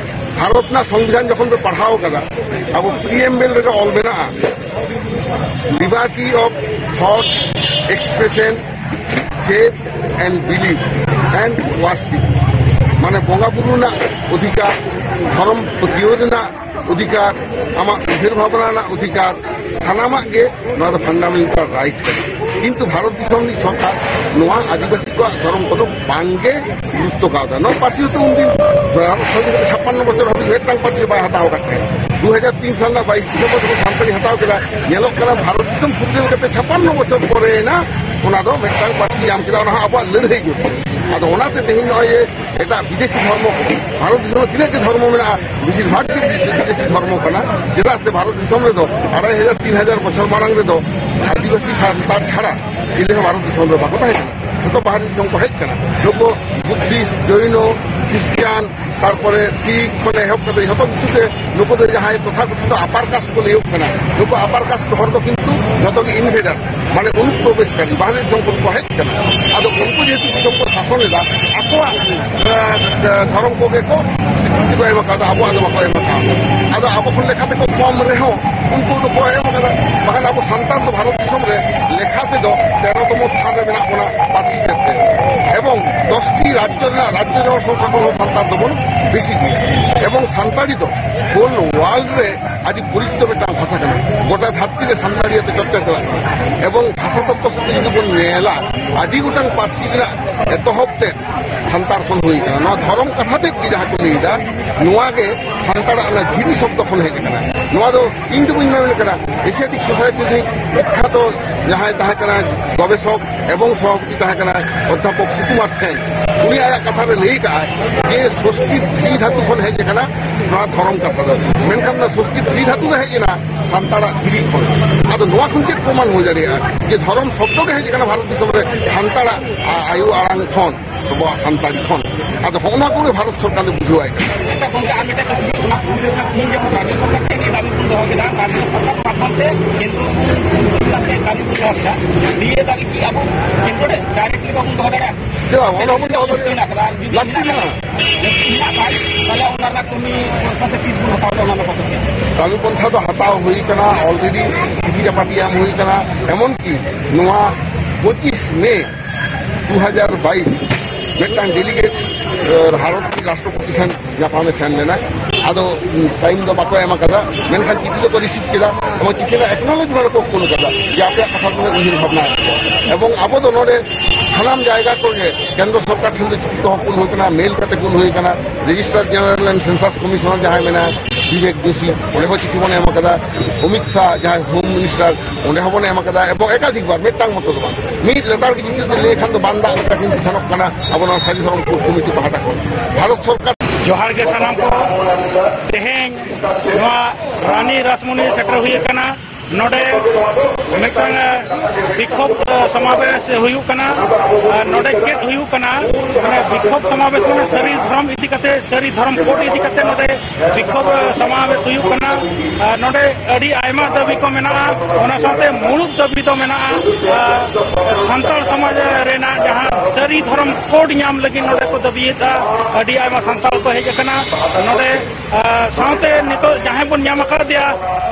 ᱵᱷᱟᱨᱚᱛ ᱨᱮᱱᱟᱜ ᱥᱚᱝᱵᱤᱫᱷᱟᱱ ᱡᱚᱠᱷᱚᱱ ᱯᱮ ᱯᱟᱲᱦᱟᱣ ᱠᱟᱫᱟ, ᱟᱵᱚ ᱯᱨᱤᱭᱮᱢᱵᱮᱞ ᱨᱮᱜᱮ ᱚᱞ ᱢᱮᱱᱟᱜᱼᱟ, liberty of thought, expression, faith and belief and worship, ᱢᱟᱱᱮ ᱵᱚᱸᱜᱟ ᱵᱩᱨᱩ ᱨᱮᱱᱟᱜ ᱚᱫᱷᱤᱠᱟᱨ, ᱫᱷᱚᱨᱚᱢ ᱯᱟᱹᱛᱭᱟᱹᱣ ᱨᱮᱱᱟᱜ ᱚᱫᱷᱤᱠᱟᱨ, ᱟᱢᱟᱜ ᱩᱭᱦᱟᱹᱨ ᱵᱷᱟᱵᱽᱱᱟ ᱨᱮᱱᱟᱜ ᱚᱫᱷᱤᱠᱟᱨ, ᱥᱟᱱᱟᱢᱟᱜ ᱜᱮ ᱱᱚᱣᱟ ᱫᱚ ᱯᱷᱟᱱᱰᱟᱢᱮᱱᱴᱟᱞ ᱨᱟᱭᱤᱴ ᱠᱟᱱᱟ᱾ ᱠᱤᱱᱛᱩ ᱵᱷᱟᱨᱚᱛ ᱫᱤᱥᱚᱢ ᱨᱤᱱᱤᱡ ᱥᱚᱨᱠᱟᱨ ᱱᱚᱣᱟ ᱟᱹᱫᱤᱵᱟᱹᱥᱤ ᱠᱚᱣᱟᱜ ᱫᱷᱚᱨᱚᱢ ᱠᱚᱫᱚ ᱵᱟᱝᱜᱮ ᱜᱩᱨᱩᱛᱛᱚ ᱠᱟᱣᱫᱟ᱾ ᱱᱚᱣᱟ ᱯᱟᱹᱨᱥᱤ ᱦᱚᱸᱛᱚ ᱩᱱᱫᱤᱱ ᱵᱷᱟᱨᱚᱛ ᱥᱟᱫᱷᱤᱱ ᱠᱟᱛᱮ ᱪᱷᱟᱯᱯᱟᱱᱱᱚ ᱵᱚᱪᱷᱚᱨ ᱦᱟᱹᱵᱤᱡ ᱢᱤᱫᱴᱟᱝ ᱯᱟᱹᱨᱥᱤ ᱵᱟᱭ ᱦᱟᱛᱟᱣ ᱟᱠᱟᱫ ᱛᱟᱦᱮᱸᱫ᱾ ᱫᱩ ᱦᱟᱡᱟᱨ ᱛᱤᱱ ᱥᱟᱞ ᱨᱮᱱᱟᱜ ᱵᱟᱭᱤᱥ ᱰᱤᱥᱮᱢᱵᱚᱨ ᱡᱚᱠᱷᱚᱱ ᱥᱟᱱᱛᱟᱲᱤ ᱦᱟᱛᱟᱣ ᱠᱮᱫᱟ, ᱧᱮᱞᱚᱜ ᱠᱟᱱᱟ ᱵᱷᱟᱨᱚᱛ ᱫᱤᱥᱚᱢ ᱯᱷᱩᱨᱜᱟᱹᱞ ᱠᱟᱛᱮ ᱪᱷᱟᱯᱟᱱᱱᱚ ᱵᱚᱪᱷᱚᱨ ᱯᱚᱨᱮ ᱮᱱᱟ ᱚᱱᱟ ᱫᱚ ᱢᱤᱫᱴᱟᱝ ᱯᱟᱹᱨᱥᱤ ᱧᱟᱢ ᱠᱮᱫᱟ᱾ ᱚᱱᱟ ᱦᱚᱸ ᱟᱵᱚᱣᱟᱜ ᱞᱟᱹᱲᱦᱟᱹᱭ ᱡᱳᱨ ᱛᱮ᱾ ᱟᱫᱚ ᱚᱱᱟᱛᱮ ᱛᱮᱦᱮᱧ ᱱᱚᱜᱼᱚᱭ ᱡᱮ ᱮᱴᱟᱜ ᱵᱤᱫᱮᱥᱤ ᱫᱷᱚᱨᱢᱚ, ᱵᱷᱟᱨᱚᱛ ᱫᱤᱥᱚᱢ ᱨᱮ ᱛᱤᱱᱟᱹᱜ ᱜᱮ ᱫᱷᱚᱨᱢᱚ ᱢᱮᱱᱟᱜᱼᱟ, ᱵᱮᱥᱤᱨ ᱵᱷᱟᱜᱽ ᱜᱮ ᱵᱤᱫᱮᱥᱤ, ᱵᱤᱫᱮᱥᱤ ᱫᱷᱚᱨᱢᱚ ᱠᱟᱱᱟ᱾ ᱪᱮᱫᱟᱜ ᱥᱮ ᱵᱷᱟᱨᱚᱛ ᱫᱤᱥᱚᱢ ᱨᱮᱫᱚ ᱟᱲᱟᱭ ᱦᱟᱡᱟᱨ ᱛᱤᱱ ᱦᱟᱡᱟᱨ ᱵᱚᱪᱷᱚᱨ ᱢᱟᱲᱟᱝ ᱨᱮᱫᱚ ᱟᱹᱫᱤᱵᱟᱹᱥᱤ ᱥᱟᱱᱛᱟᱲ ᱪᱷᱟᱲᱟ ᱪᱤᱞᱤ ᱦᱚᱸ ᱵᱷᱟᱨᱚᱛ ᱫᱤᱥᱚᱢ ᱨᱮ ᱵᱟᱠᱚ ᱛᱟᱦᱮᱸ ᱠᱟᱱᱟ᱾ ᱡᱚᱛᱚ ᱵᱟᱦᱨᱮ ᱫᱤᱥᱚᱢ ᱠᱚ ᱦᱮᱡ ᱠᱟᱱᱟ᱾ ᱱᱩᱠᱩ ᱵᱩᱫᱽᱫᱷᱤᱥᱴ, ᱡᱚᱭᱱᱚ, ᱠᱷᱨᱤᱥᱴᱟᱱ, ᱛᱟᱨᱯᱚᱨᱮ ᱥᱤᱠᱷ ᱠᱷᱚᱱ ᱮᱦᱚᱵ ᱠᱟᱛᱮ ᱡᱷᱚᱛᱚ ᱠᱤᱪᱷᱩ ᱛᱮ ᱱᱩᱠᱩ ᱫᱚ ᱡᱟᱦᱟᱸᱭ ᱛᱚᱛᱷᱟᱠᱚᱛᱷᱤᱛ ᱟᱯᱟᱨ ᱠᱟᱥᱴ ᱠᱚ ᱞᱟᱹᱭᱚᱜ ᱠᱟᱱᱟ, ᱱᱩᱠᱩ ᱟᱯᱟᱨ ᱠᱟᱥᱴ ᱦᱚᱲ ᱫᱚ ᱠᱤᱱᱛᱩ ᱡᱷᱚᱛᱚ ᱜᱮ ᱤᱱᱵᱷᱮᱰᱟᱨᱥ, ᱢᱟᱱᱮ ᱚᱱᱩᱯᱨᱚᱵᱮᱥᱠᱟᱨᱤ, ᱵᱟᱦᱨᱮ ᱫᱤᱥᱚᱢ ᱠᱷᱚᱱ ᱠᱚ ᱦᱮᱡ ᱠᱟᱱᱟ᱾ ᱟᱫᱚ ᱩᱱᱠᱩ ᱡᱮᱦᱮᱛᱩ ᱫᱤᱥᱚᱢ ᱠᱚ ᱥᱟᱥᱚᱱ ᱮᱫᱟ, ᱟᱠᱚᱣᱟᱜ, ᱟᱸ, ᱫᱷᱚᱨᱚᱢ ᱠᱚᱜᱮ ᱠᱚ ᱥᱤᱠᱨᱤᱛᱤ ᱠᱚ ᱮᱢ ᱟᱠᱟᱫᱟ, ᱟᱵᱚᱣᱟᱜ ᱫᱚ ᱵᱟᱠᱚ ᱮᱢ ᱟᱠᱟᱫᱟ᱾ ᱟᱫᱚ ᱟᱵᱚ ᱠᱷᱚᱱ ᱞᱮᱠᱷᱟ ᱛᱮᱠᱚ ᱠᱚᱢ ᱨᱮᱦᱚᱸ ᱩᱱᱠᱩ ᱫᱚᱠᱚ ᱮᱢ ᱟᱠᱟᱫᱟ᱾ ᱵᱟᱠᱷᱟᱱ ᱟᱵᱚ ᱥᱟᱱᱛᱟᱲ ᱫᱚ ᱵᱷᱟᱨᱚᱛ ᱫᱤᱥᱚᱢ ᱨᱮ ᱞᱮᱠᱷᱟ ᱛᱮᱫᱚ ᱛᱮᱨᱚ ᱛᱚᱢᱚ ᱥᱛᱷᱟᱱ ᱨᱮ ᱢᱮᱱᱟᱜ ᱵᱚᱱᱟ ᱯᱟᱹᱨᱥᱤ ᱥᱮᱫ ᱛᱮ᱾ ᱮᱵᱚᱝ ᱫᱚᱥᱴᱤ ᱨᱟᱡᱽᱡᱚ ᱨᱮᱱᱟᱜ ᱨᱟᱡᱽᱡᱚ ᱡᱚᱱᱚᱥᱚᱝᱠᱷᱟ ᱠᱷᱚᱱ ᱦᱚᱸ ᱥᱟᱱᱛᱟᱲ ᱫᱚᱵᱚᱱ ᱵᱮᱥᱤ ᱜᱮᱭᱟ᱾ ᱮᱵᱚᱝ ᱥᱟᱱᱛᱟᱲᱤ ᱫᱚ whole world ᱨᱮ ᱟᱹᱰᱤ ᱯᱚᱨᱤᱪᱤᱛᱚ ᱢᱤᱫᱴᱟᱝ ᱵᱷᱟᱥᱟ ᱠᱟᱱᱟ᱾ ᱜᱚᱴᱟ ᱫᱷᱟᱹᱨᱛᱤ ᱨᱮ ᱥᱟᱱᱛᱟᱲᱤ ᱟᱛᱮ ᱪᱚᱨᱪᱟ ᱪᱟᱞᱟᱜ ᱠᱟᱱᱟ᱾ ᱮᱵᱚᱝ ᱵᱷᱟᱥᱟ ᱛᱚᱛᱛᱚ ᱥᱟᱛᱮ ᱡᱩᱫᱤ ᱵᱚᱱ ᱧᱮᱞᱟ, ᱟᱹᱰᱤ ᱜᱚᱴᱟᱝ ᱯᱟᱹᱨᱥᱤ ᱨᱮᱱᱟᱜ ᱮᱛᱚᱦᱚᱵ ᱛᱮ ᱥᱟᱱᱛᱟᱲ ᱠᱷᱚᱱ ᱦᱩᱭ ᱠᱟᱱᱟ᱾ ᱱᱚᱣᱟ ᱫᱷᱚᱨᱚᱢ ᱠᱟᱛᱷᱟ ᱛᱮᱫ ᱜᱮ ᱡᱟᱦᱟᱸ ᱠᱚ ᱞᱟᱹᱭ ᱮᱫᱟ, ᱱᱚᱣᱟ ᱜᱮ ᱥᱟᱱᱛᱟᱲᱟᱜ ᱚᱱᱟ ᱫᱷᱤᱨᱤ ᱥᱚᱵᱫᱚ ᱠᱷᱚᱱ ᱦᱮᱡ ᱟᱠᱟᱱᱟ᱾ ᱱᱚᱣᱟ ᱫᱚ ᱤᱧ ᱫᱚ ᱵᱟᱹᱧ ᱢᱮᱱ ᱠᱟᱱᱟ᱾ ᱮᱥᱤᱭᱟᱴᱤᱠ ᱥᱳᱥᱟᱭᱴᱤ ᱨᱤᱱᱤᱡ ᱵᱤᱠᱠᱷᱟᱛᱚ ᱡᱟᱦᱟᱸᱭ ᱛᱟᱦᱮᱸ ᱠᱟᱱᱟ ᱜᱚᱵᱮᱥᱚᱠ ᱮᱵᱚᱝ ᱥᱚᱦᱟᱯᱚᱛᱤ ᱛᱟᱦᱮᱸ ᱠᱟᱱᱟ ᱚᱫᱽᱫᱷᱟᱯᱚᱠ ᱥᱩᱠᱩᱢᱟᱨ ᱥᱮᱱ, ᱩᱱᱤ ᱟᱭᱟᱜ ᱠᱟᱛᱷᱟ ᱨᱮ ᱞᱟᱹᱭ ᱠᱟᱜᱼᱟᱭ ᱡᱮ ᱥᱚᱝᱥᱠᱨᱤᱛ ᱛᱷᱨᱤ ᱫᱷᱟᱹᱛᱩ ᱠᱷᱚᱱ ᱦᱮᱡ ᱟᱠᱟᱱᱟ ᱱᱚᱣᱟ ᱫᱷᱚᱨᱚᱢ ᱠᱟᱛᱷᱟ ᱫᱚ᱾ ᱢᱮᱱᱠᱷᱟᱱ ᱚᱱᱟ ᱥᱚᱝᱥᱠᱨᱤᱛ ᱛᱷᱨᱤ ᱫᱷᱟᱹᱛᱩ ᱫᱚ ᱦᱮᱡ ᱮᱱᱟ ᱥᱟᱱᱛᱟᱲᱟᱜ ᱫᱷᱤᱨᱤ ᱠᱷᱚᱱ᱾ ᱟᱫᱚ ᱱᱚᱣᱟ ᱠᱷᱚᱱ ᱪᱮᱫ ᱯᱨᱚᱢᱟᱱ ᱦᱩᱭ ᱫᱟᱲᱮᱭᱟᱜᱼᱟ ᱡᱮ ᱫᱷᱚᱨᱚᱢ ᱥᱚᱵᱫᱚ ᱜᱮ ᱦᱮᱡ ᱟᱠᱟᱱᱟ ᱵᱷᱟᱨᱚᱛ ᱫᱤᱥᱚᱢ ᱨᱮ ᱥᱟᱱᱛᱟᱲᱟᱜ ᱟ-, ᱟᱭᱳ ᱟᱲᱟᱝ ᱠᱷᱚᱱ, ᱟᱵᱚᱣᱟᱜ ᱥᱟᱱᱛᱟᱲᱤ ᱠᱷᱚᱱ? ᱟᱫᱚ ᱦᱚᱸᱜᱼᱚ ᱱᱚᱣᱟ ᱠᱚᱜᱮ ᱵᱷᱟᱨᱚᱛ ᱥᱚᱨᱠᱟᱨ ᱫᱚ ᱵᱩᱡᱷᱟᱹᱣᱟᱭ ᱠᱟᱱᱟ᱾ ᱟᱪᱪᱷᱟ ᱜᱚᱢᱠᱮ, ᱟᱨ ᱢᱤᱫᱴᱟᱝ ᱠᱟᱛᱷᱟ ᱦᱩᱭᱩᱜ ᱠᱟᱱᱟ, ᱩᱱ ᱡᱚᱠᱷᱚᱱ ᱛᱮᱦᱮᱧ ᱡᱮᱢᱚᱱ ᱨᱟᱡᱽᱡᱚ ᱥᱚᱨᱠᱟᱨ ᱴᱷᱮᱱ ᱱᱤᱭᱟᱹ ᱫᱟᱵᱤ ᱵᱚᱱ ᱫᱚᱦᱚ ᱠᱮᱫᱟ, ᱨᱟᱡᱽᱡᱚ ᱥᱚᱨᱠᱟᱨ ᱢᱟᱫᱽᱫᱷᱚᱢ ᱛᱮ ᱠᱮᱱᱫᱨᱚ ᱥᱚᱨᱠᱟᱨ ᱴᱷᱮᱱ ᱫᱟᱵᱤ ᱵᱚᱱ ᱫᱚᱦᱚ ᱠᱮᱫᱟ, ᱱᱤᱭᱟᱹ ᱫᱟᱵᱤ ᱠᱤ ᱟᱵᱚ ᱠᱮᱱᱫᱨᱚ ᱨᱮ ᱰᱟᱭᱨᱮᱠᱴᱞᱤ ᱵᱟᱵᱚᱱ ᱫᱚᱦᱚ ᱫᱟᱲᱮᱭᱟᱜᱼᱟ? ᱪᱮᱫᱟᱜ ᱵᱟᱝ? ᱚᱱᱟ ᱦᱚᱸᱵᱚᱱ ᱫᱚᱦᱚ ᱫᱟᱲᱮᱭᱟᱜᱼᱟ᱾ ᱞᱟᱹᱠᱛᱤ ᱢᱮᱱᱟᱜᱼᱟ᱾ ᱞᱟᱹᱠᱛᱤ ᱢᱮᱱᱟᱜ ᱠᱷᱟᱱ, ᱛᱟᱦᱚᱞᱮ ᱚᱱᱟ ᱨᱮᱱᱟᱜ ᱠᱟᱹᱢᱤ ᱯᱚᱭᱥᱟ ᱥᱮ ᱯᱷᱤᱥ ᱵᱚᱱ ᱦᱟᱛᱟᱣ ᱫᱟ, ᱚᱱᱟ ᱨᱮᱱᱟᱜ ᱵᱟᱵᱚᱫ ᱛᱮ? ᱠᱟᱹᱢᱤ ᱯᱚᱱᱛᱷᱟ ᱫᱚ ᱦᱟᱛᱟᱣ ᱦᱩᱭ ᱠᱟᱱᱟ, already ᱠᱤᱪᱷᱩ ᱪᱟᱯᱟᱴᱤ ᱮᱢ ᱦᱩᱭ ᱠᱟᱱᱟ, ᱮᱢᱚᱱ ᱠᱤ ᱱᱚᱣᱟ ᱯᱚᱸᱪᱤᱥ ᱢᱮ ᱫᱩ ᱦᱟᱡᱟᱨ ᱵᱟᱭᱤᱥ ᱢᱤᱫᱴᱟᱝ ᱰᱮᱞᱤᱜᱮᱴ, ᱮ, ᱵᱷᱟᱨᱚᱛ ᱨᱮᱱ ᱨᱟᱥᱴᱨᱚᱯᱚᱛᱤ ᱴᱷᱮᱱ ᱧᱟᱯᱟᱢᱮ ᱥᱮᱱ ᱞᱮᱱᱟ᱾ ᱟᱫᱚ, ᱩᱢ, ᱴᱟᱭᱤᱢ ᱫᱚ ᱵᱟᱠᱚ ᱮᱢ ᱟᱠᱟᱫᱟ, ᱢᱮᱱᱠᱷᱟᱱ ᱪᱤᱴᱷᱤ ᱫᱚᱠᱚ ᱨᱤᱥᱤᱵᱷ ᱠᱮᱫᱟ ᱮᱵᱚᱝ ᱪᱤᱴᱷᱤ ᱨᱮᱱᱟᱜ ᱮᱠᱱᱚᱞᱮᱡᱽᱢᱮᱱᱴ ᱠᱚ ᱠᱩᱞ ᱟᱠᱟᱫᱟ ᱡᱮ ᱟᱯᱮᱭᱟᱜ ᱠᱟᱛᱷᱟ ᱠᱚ ᱩᱭᱦᱟᱹᱨ ᱵᱷᱟᱵᱽᱱᱟ ᱮᱵᱚᱝ ᱟᱵᱚ ᱫᱚ ᱱᱚᱰᱮ ᱥᱟᱱᱟᱢ ᱡᱟᱭᱜᱟ ᱠᱚᱨᱮ ᱠᱮᱱᱫᱨᱚ ᱥᱚᱨᱠᱟᱨ ᱴᱷᱮᱱ ᱫᱚ ᱪᱤᱴᱷᱤ ᱠᱚᱦᱚᱸ ᱠᱩᱞ ᱦᱩᱭ ᱠᱟᱱᱟ, ᱢᱮᱞ ᱠᱟᱛᱮ ᱠᱩᱞ ᱦᱩᱭ ᱠᱟᱱᱟ, register general and census commissioner ᱡᱟᱦᱟᱸᱭ ᱢᱮᱱᱟᱭᱟ, ᱵᱤᱵᱮᱠ ᱡᱳᱥᱤ, ᱚᱸᱰᱮ ᱦᱚᱸ ᱪᱤᱴᱷᱤ ᱵᱚᱱ ᱮᱢ ᱟᱠᱟᱫᱟ᱾ ᱚᱢᱤᱛ ᱥᱟᱦ, ᱡᱟᱦᱟᱸᱭ ᱦᱳᱢ ᱢᱤᱱᱤᱥᱴᱟᱨ, ᱚᱸᱰᱮ ᱦᱚᱸᱵᱚᱱ ᱮᱢ ᱟᱠᱟᱫᱟ᱾ ᱮᱵᱚᱝ ᱮᱠᱟᱫᱷᱤᱠ ᱵᱟᱨ, ᱢᱤᱫᱴᱟᱝ ᱢᱚᱛᱚ ᱫᱚ ᱵᱟᱝ, ᱢᱤᱫ ᱞᱮᱛᱟᱲ ᱜᱮ ᱪᱤᱴᱷᱤ ᱛᱮ ᱞᱟᱹᱭ ᱠᱷᱟᱱ ᱫᱚ ᱵᱟᱝ ᱫᱟᱜ ᱞᱮᱠᱟ ᱠᱤᱱᱛᱩ ᱥᱮᱱᱚᱜ ᱠᱟᱱᱟ ᱟᱵᱚ ᱱᱚᱣᱟ ᱥᱟᱹᱨᱤ ᱫᱷᱚᱨᱚᱢ ᱠᱳᱰ ᱠᱚᱢᱤᱴᱤ ᱯᱟᱦᱴᱟ ᱠᱷᱚᱱ᱾ ᱵᱷᱟᱨᱚᱛ ᱥᱚᱨᱠᱟᱨ ᱡᱚᱦᱟᱨ ᱜᱮ ᱥᱟᱱᱟᱢ ᱠᱚ᱾ ᱛᱮᱦᱮᱧ ᱱᱚᱣᱟ ᱨᱟᱱᱤ ᱨᱟᱥᱢᱚᱱᱤ ᱥᱮᱴᱮᱨ ᱦᱩᱭ ᱟᱠᱟᱱᱟ᱾ ᱱᱚᱰᱮ ᱢᱤᱫᱴᱟᱝ, ᱮ, ᱵᱤᱠᱷᱳᱵ, ᱮ, ᱥᱚᱢᱟᱵᱮᱥ ᱦᱩᱭᱩᱜ ᱠᱟᱱᱟ᱾ ᱟᱨ ᱱᱚᱰᱮ ᱪᱮᱫ ᱦᱩᱭᱩᱜ ᱠᱟᱱᱟ? ᱢᱟᱱᱮ ᱵᱤᱠᱷᱳᱵ ᱥᱚᱢᱟᱵᱮᱥ ᱢᱟᱱᱮ ᱥᱟᱹᱨᱤ ᱫᱷᱚᱨᱚᱢ ᱤᱫᱤ ᱠᱟᱛᱮ, ᱥᱟᱹᱨᱤ ᱫᱷᱚᱨᱚᱢ ᱠᱳᱰ ᱤᱫᱤ ᱠᱟᱛᱮ ᱱᱚᱰᱮ ᱵᱤᱠᱷᱳᱵ, ᱮ, ᱥᱚᱢᱟᱵᱮᱥ ᱦᱩᱭᱩᱜ ᱠᱟᱱᱟ᱾ ᱟᱨ ᱱᱚᱰᱮ ᱟᱹᱰᱤ ᱟᱭᱢᱟ ᱫᱟᱹᱵᱤ ᱠᱚ ᱢᱮᱱᱟᱜᱼᱟ᱾ ᱚᱱᱟ ᱥᱟᱶᱛᱮ ᱢᱩᱲᱩᱫ ᱫᱟᱹᱵᱤ ᱫᱚ ᱢᱮᱱᱟᱜᱼᱟ, ᱟᱨ ᱥᱟᱱᱛᱟᱲ ᱥᱚᱢᱟᱡᱽ ᱨᱮᱱᱟᱜ ᱡᱟᱦᱟᱸ ᱥᱟᱹᱨᱤ ᱫᱷᱚᱨᱚᱢ ᱠᱳᱰ ᱧᱟᱢ ᱞᱟᱹᱜᱤᱫ ᱱᱚᱰᱮ ᱠᱚ ᱫᱟᱹᱵᱤᱭᱮᱫᱟ᱾ ᱟᱹᱰᱤ ᱟᱭᱢᱟ ᱥᱟᱱᱛᱟᱲ ᱠᱚ ᱦᱮᱡ ᱟᱠᱟᱱᱟ ᱱᱚᱰᱮ᱾ ᱟᱨ ᱥᱟᱶᱛᱮ ᱱᱤᱛᱚᱜ ᱡᱟᱦᱟᱸᱭ ᱵᱚᱱ ᱧᱟᱢ ᱟᱠᱟᱫᱮᱭᱟ,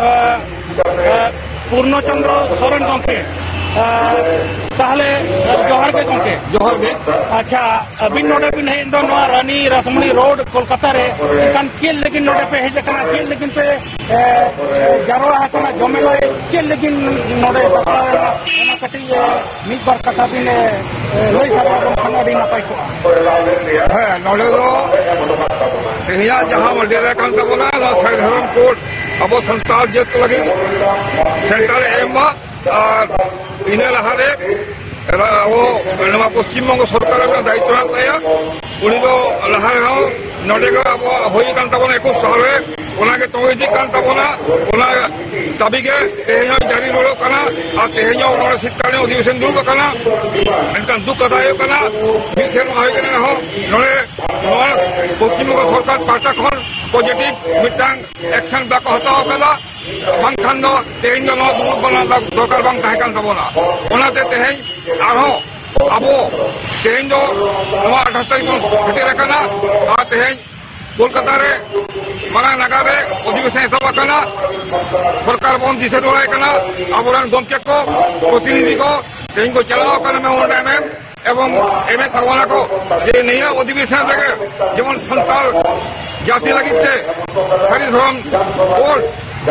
ᱟᱨ ᱮ, ᱯᱩᱨᱱᱚ ᱪᱚᱱᱫᱨᱚ ᱥᱚᱨᱮᱱ ᱜᱚᱢᱠᱮ᱾ ᱮ, ᱛᱟᱦᱚᱞᱮ, ᱮ, ᱡᱚᱦᱟᱨ ᱜᱮ ᱜᱚᱢᱠᱮ᱾ ᱡᱚᱦᱟᱨ ᱜᱮ᱾ ᱟᱪᱪᱷᱟ, ᱟᱹᱵᱤᱱ ᱱᱚᱰᱮ ᱵᱤᱱ ᱦᱮᱡ ᱮᱱ ᱫᱚ ᱱᱚᱣᱟ ᱨᱟᱱᱤ ᱨᱟᱥᱢᱚᱱᱤ ᱨᱳᱰ ᱠᱳᱞᱠᱟᱛᱟ ᱨᱮ, ᱮᱱᱠᱷᱟᱱ ᱪᱮᱫ ᱞᱟᱹᱜᱤᱫ ᱱᱚᱰᱮ ᱯᱮ ᱦᱮᱡ ᱟᱠᱟᱱᱟ? ᱪᱮᱫ ᱞᱟᱹᱜᱤᱫ ᱯᱮ, ᱮ, ᱮ, ᱡᱟᱨᱣᱟ ᱟᱠᱟᱱᱟ? ᱡᱚᱢᱮᱞᱟᱭ ᱪᱮᱫ ᱞᱟᱹᱜᱤᱫ ᱱᱚᱰᱮ ᱥᱟᱯᱲᱟᱣ ᱮᱱᱟ? ᱚᱱᱟ ᱠᱟᱹᱴᱤᱡ, ᱮ, ᱢᱤᱫ ᱵᱟᱨ ᱠᱟᱛᱷᱟ ᱵᱤᱱ, ᱮ, ᱮ, ᱞᱟᱹᱭ ᱥᱟᱰᱮ ᱟᱵᱚᱱ ᱠᱷᱟᱱ ᱟᱹᱰᱤ ᱱᱟᱯᱟᱭ ᱠᱚᱜᱼᱟ᱾ ᱦᱮᱸ, ᱱᱚᱰᱮ ᱫᱚ ᱛᱮᱦᱮᱧᱟᱜ ᱡᱟᱦᱟᱸ ᱢᱟᱹᱰᱤᱭᱟ ᱨᱮ ᱠᱟᱱ ᱛᱟᱵᱚᱱᱟ, ᱱᱚᱣᱟ ᱥᱟᱹᱨᱤ ᱫᱷᱚᱨᱚᱢ ᱠᱳᱰ ᱟᱵᱚ ᱥᱟᱱᱛᱟᱲ ᱡᱟᱹᱛ ᱠᱚ ᱞᱟᱹᱜᱤᱫ ᱥᱮᱱᱴᱟᱨ ᱮ ᱮᱢ ᱢᱟ, ᱟᱨ ᱤᱱᱟᱹ ᱞᱟᱦᱟᱨᱮ ᱟᱵᱚ ᱱᱚᱣᱟ ᱯᱚᱥᱪᱤᱢ ᱵᱚᱝᱜᱚ ᱥᱚᱨᱠᱟᱨ ᱨᱮᱱᱟᱜ ᱫᱟᱭᱤᱛᱛᱚ ᱢᱮᱱᱟᱜ ᱛᱟᱭᱟ᱾ ᱩᱱᱤ ᱫᱚ ᱞᱟᱦᱟ ᱨᱮᱦᱚᱸ ᱱᱚᱰᱮ ᱜᱮ ᱟᱵᱚᱣᱟᱜ ᱦᱩᱭ ᱟᱠᱟᱱ ᱛᱟᱵᱚᱱᱟ ᱮᱠᱩᱥ ᱥᱟᱞ ᱨᱮ, ᱚᱱᱟᱜᱮ ᱛᱚᱸᱜᱮ ᱤᱫᱤᱜ ᱠᱟᱱ ᱛᱟᱵᱚᱱᱟ᱾ ᱚᱱᱟ ᱫᱟᱹᱵᱤ ᱜᱮ ᱛᱮᱦᱮᱧ ᱦᱚᱸ ᱡᱟᱹᱨᱤ ᱨᱩᱣᱟᱹᱲᱚᱜ ᱠᱟᱱᱟ᱾ ᱟᱨ ᱛᱮᱦᱮᱧ ᱦᱚᱸ ᱱᱚᱰᱮ ᱥᱤᱛᱠᱟᱹᱞᱤᱱ ᱚᱫᱷᱤᱵᱮᱥᱚᱱ ᱫᱩᱲᱩᱵ ᱟᱠᱟᱱᱟ᱾ ᱢᱮᱱᱠᱷᱟᱱ ᱫᱩᱠ ᱠᱟᱛᱷᱟ ᱦᱩᱭᱩᱜ ᱠᱟᱱᱟ, ᱢᱤᱫ ᱥᱮᱨᱢᱟ ᱦᱩᱭ ᱠᱟᱱᱟ ᱨᱮᱦᱚᱸ ᱱᱚᱰᱮ ᱱᱚᱣᱟ ᱯᱚᱥᱪᱤᱢ ᱵᱚᱝᱜᱚ ᱥᱚᱨᱠᱟᱨ ᱯᱟᱦᱴᱟ ᱠᱷᱚᱱ ᱯᱚᱡᱤᱴᱤᱵᱷ ᱢᱤᱫᱴᱟᱝ ᱮᱠᱥᱚᱱ ᱵᱟᱠᱚ ᱦᱟᱛᱟᱣ ᱟᱠᱟᱫᱟ᱾ ᱵᱟᱝᱠᱷᱟᱱ ᱫᱚ ᱛᱮᱦᱮᱧ ᱫᱚ ᱱᱚᱣᱟ ᱫᱩᱲᱩᱵ ᱨᱮᱱᱟᱜ ᱫᱚᱨᱠᱟᱨ ᱵᱟᱝ ᱛᱟᱦᱮᱸ ᱠᱟᱱ ᱛᱟᱵᱚᱱᱟ᱾ ᱚᱱᱟᱛᱮ ᱛᱮᱦᱮᱧ ᱟᱨᱦᱚᱸ ᱟᱵᱚ ᱛᱮᱦᱮᱧ ᱫᱚ ᱱᱚᱣᱟ ᱟᱴᱷᱟᱥ ᱛᱟᱹᱨᱤᱠᱷ ᱵᱚᱱ ᱥᱮᱴᱮᱨ ᱟᱠᱟᱱᱟ᱾ ᱟᱨ ᱛᱮᱦᱮᱧ ᱠᱳᱞᱠᱟᱛᱟ ᱨᱮ ᱢᱟᱨᱟᱝ ᱱᱟᱜᱟᱨ ᱨᱮ ᱚᱫᱷᱤᱵᱮᱥᱚᱱ ᱮᱛᱚᱦᱚᱵ ᱟᱠᱟᱱᱟ᱾ ᱥᱚᱨᱠᱟᱨ ᱵᱚᱱ ᱫᱤᱥᱟᱹ ᱦᱚᱴᱚ ᱟᱭ ᱠᱟᱱᱟ᱾ ᱟᱵᱚᱨᱮᱱ ᱜᱚᱢᱠᱮ ᱠᱚ, ᱯᱨᱚᱛᱤᱱᱤᱫᱷᱤ ᱠᱚ ᱛᱮᱦᱮᱧ ᱠᱚ ᱪᱟᱞᱟᱣ ᱟᱠᱟᱱᱟ ᱢᱮᱢᱳᱨᱮᱱᱰᱟᱢ ᱮᱢ᱾ ᱮᱵᱚᱝ ᱮᱢᱮᱫ ᱛᱟᱵᱚᱱᱟ ᱠᱚ ᱡᱮ ᱱᱤᱭᱟᱹ ᱚᱫᱷᱤᱵᱮᱥᱚᱱ ᱨᱮᱜᱮ ᱡᱮᱢᱚᱱ ᱥᱟᱱᱛᱟᱲ ᱡᱟᱹᱛᱤ ᱞᱟᱹᱜᱤᱫ ᱛᱮ ᱥᱟᱹᱨᱤ ᱫᱷᱚᱨᱚᱢ ᱠᱳᱰ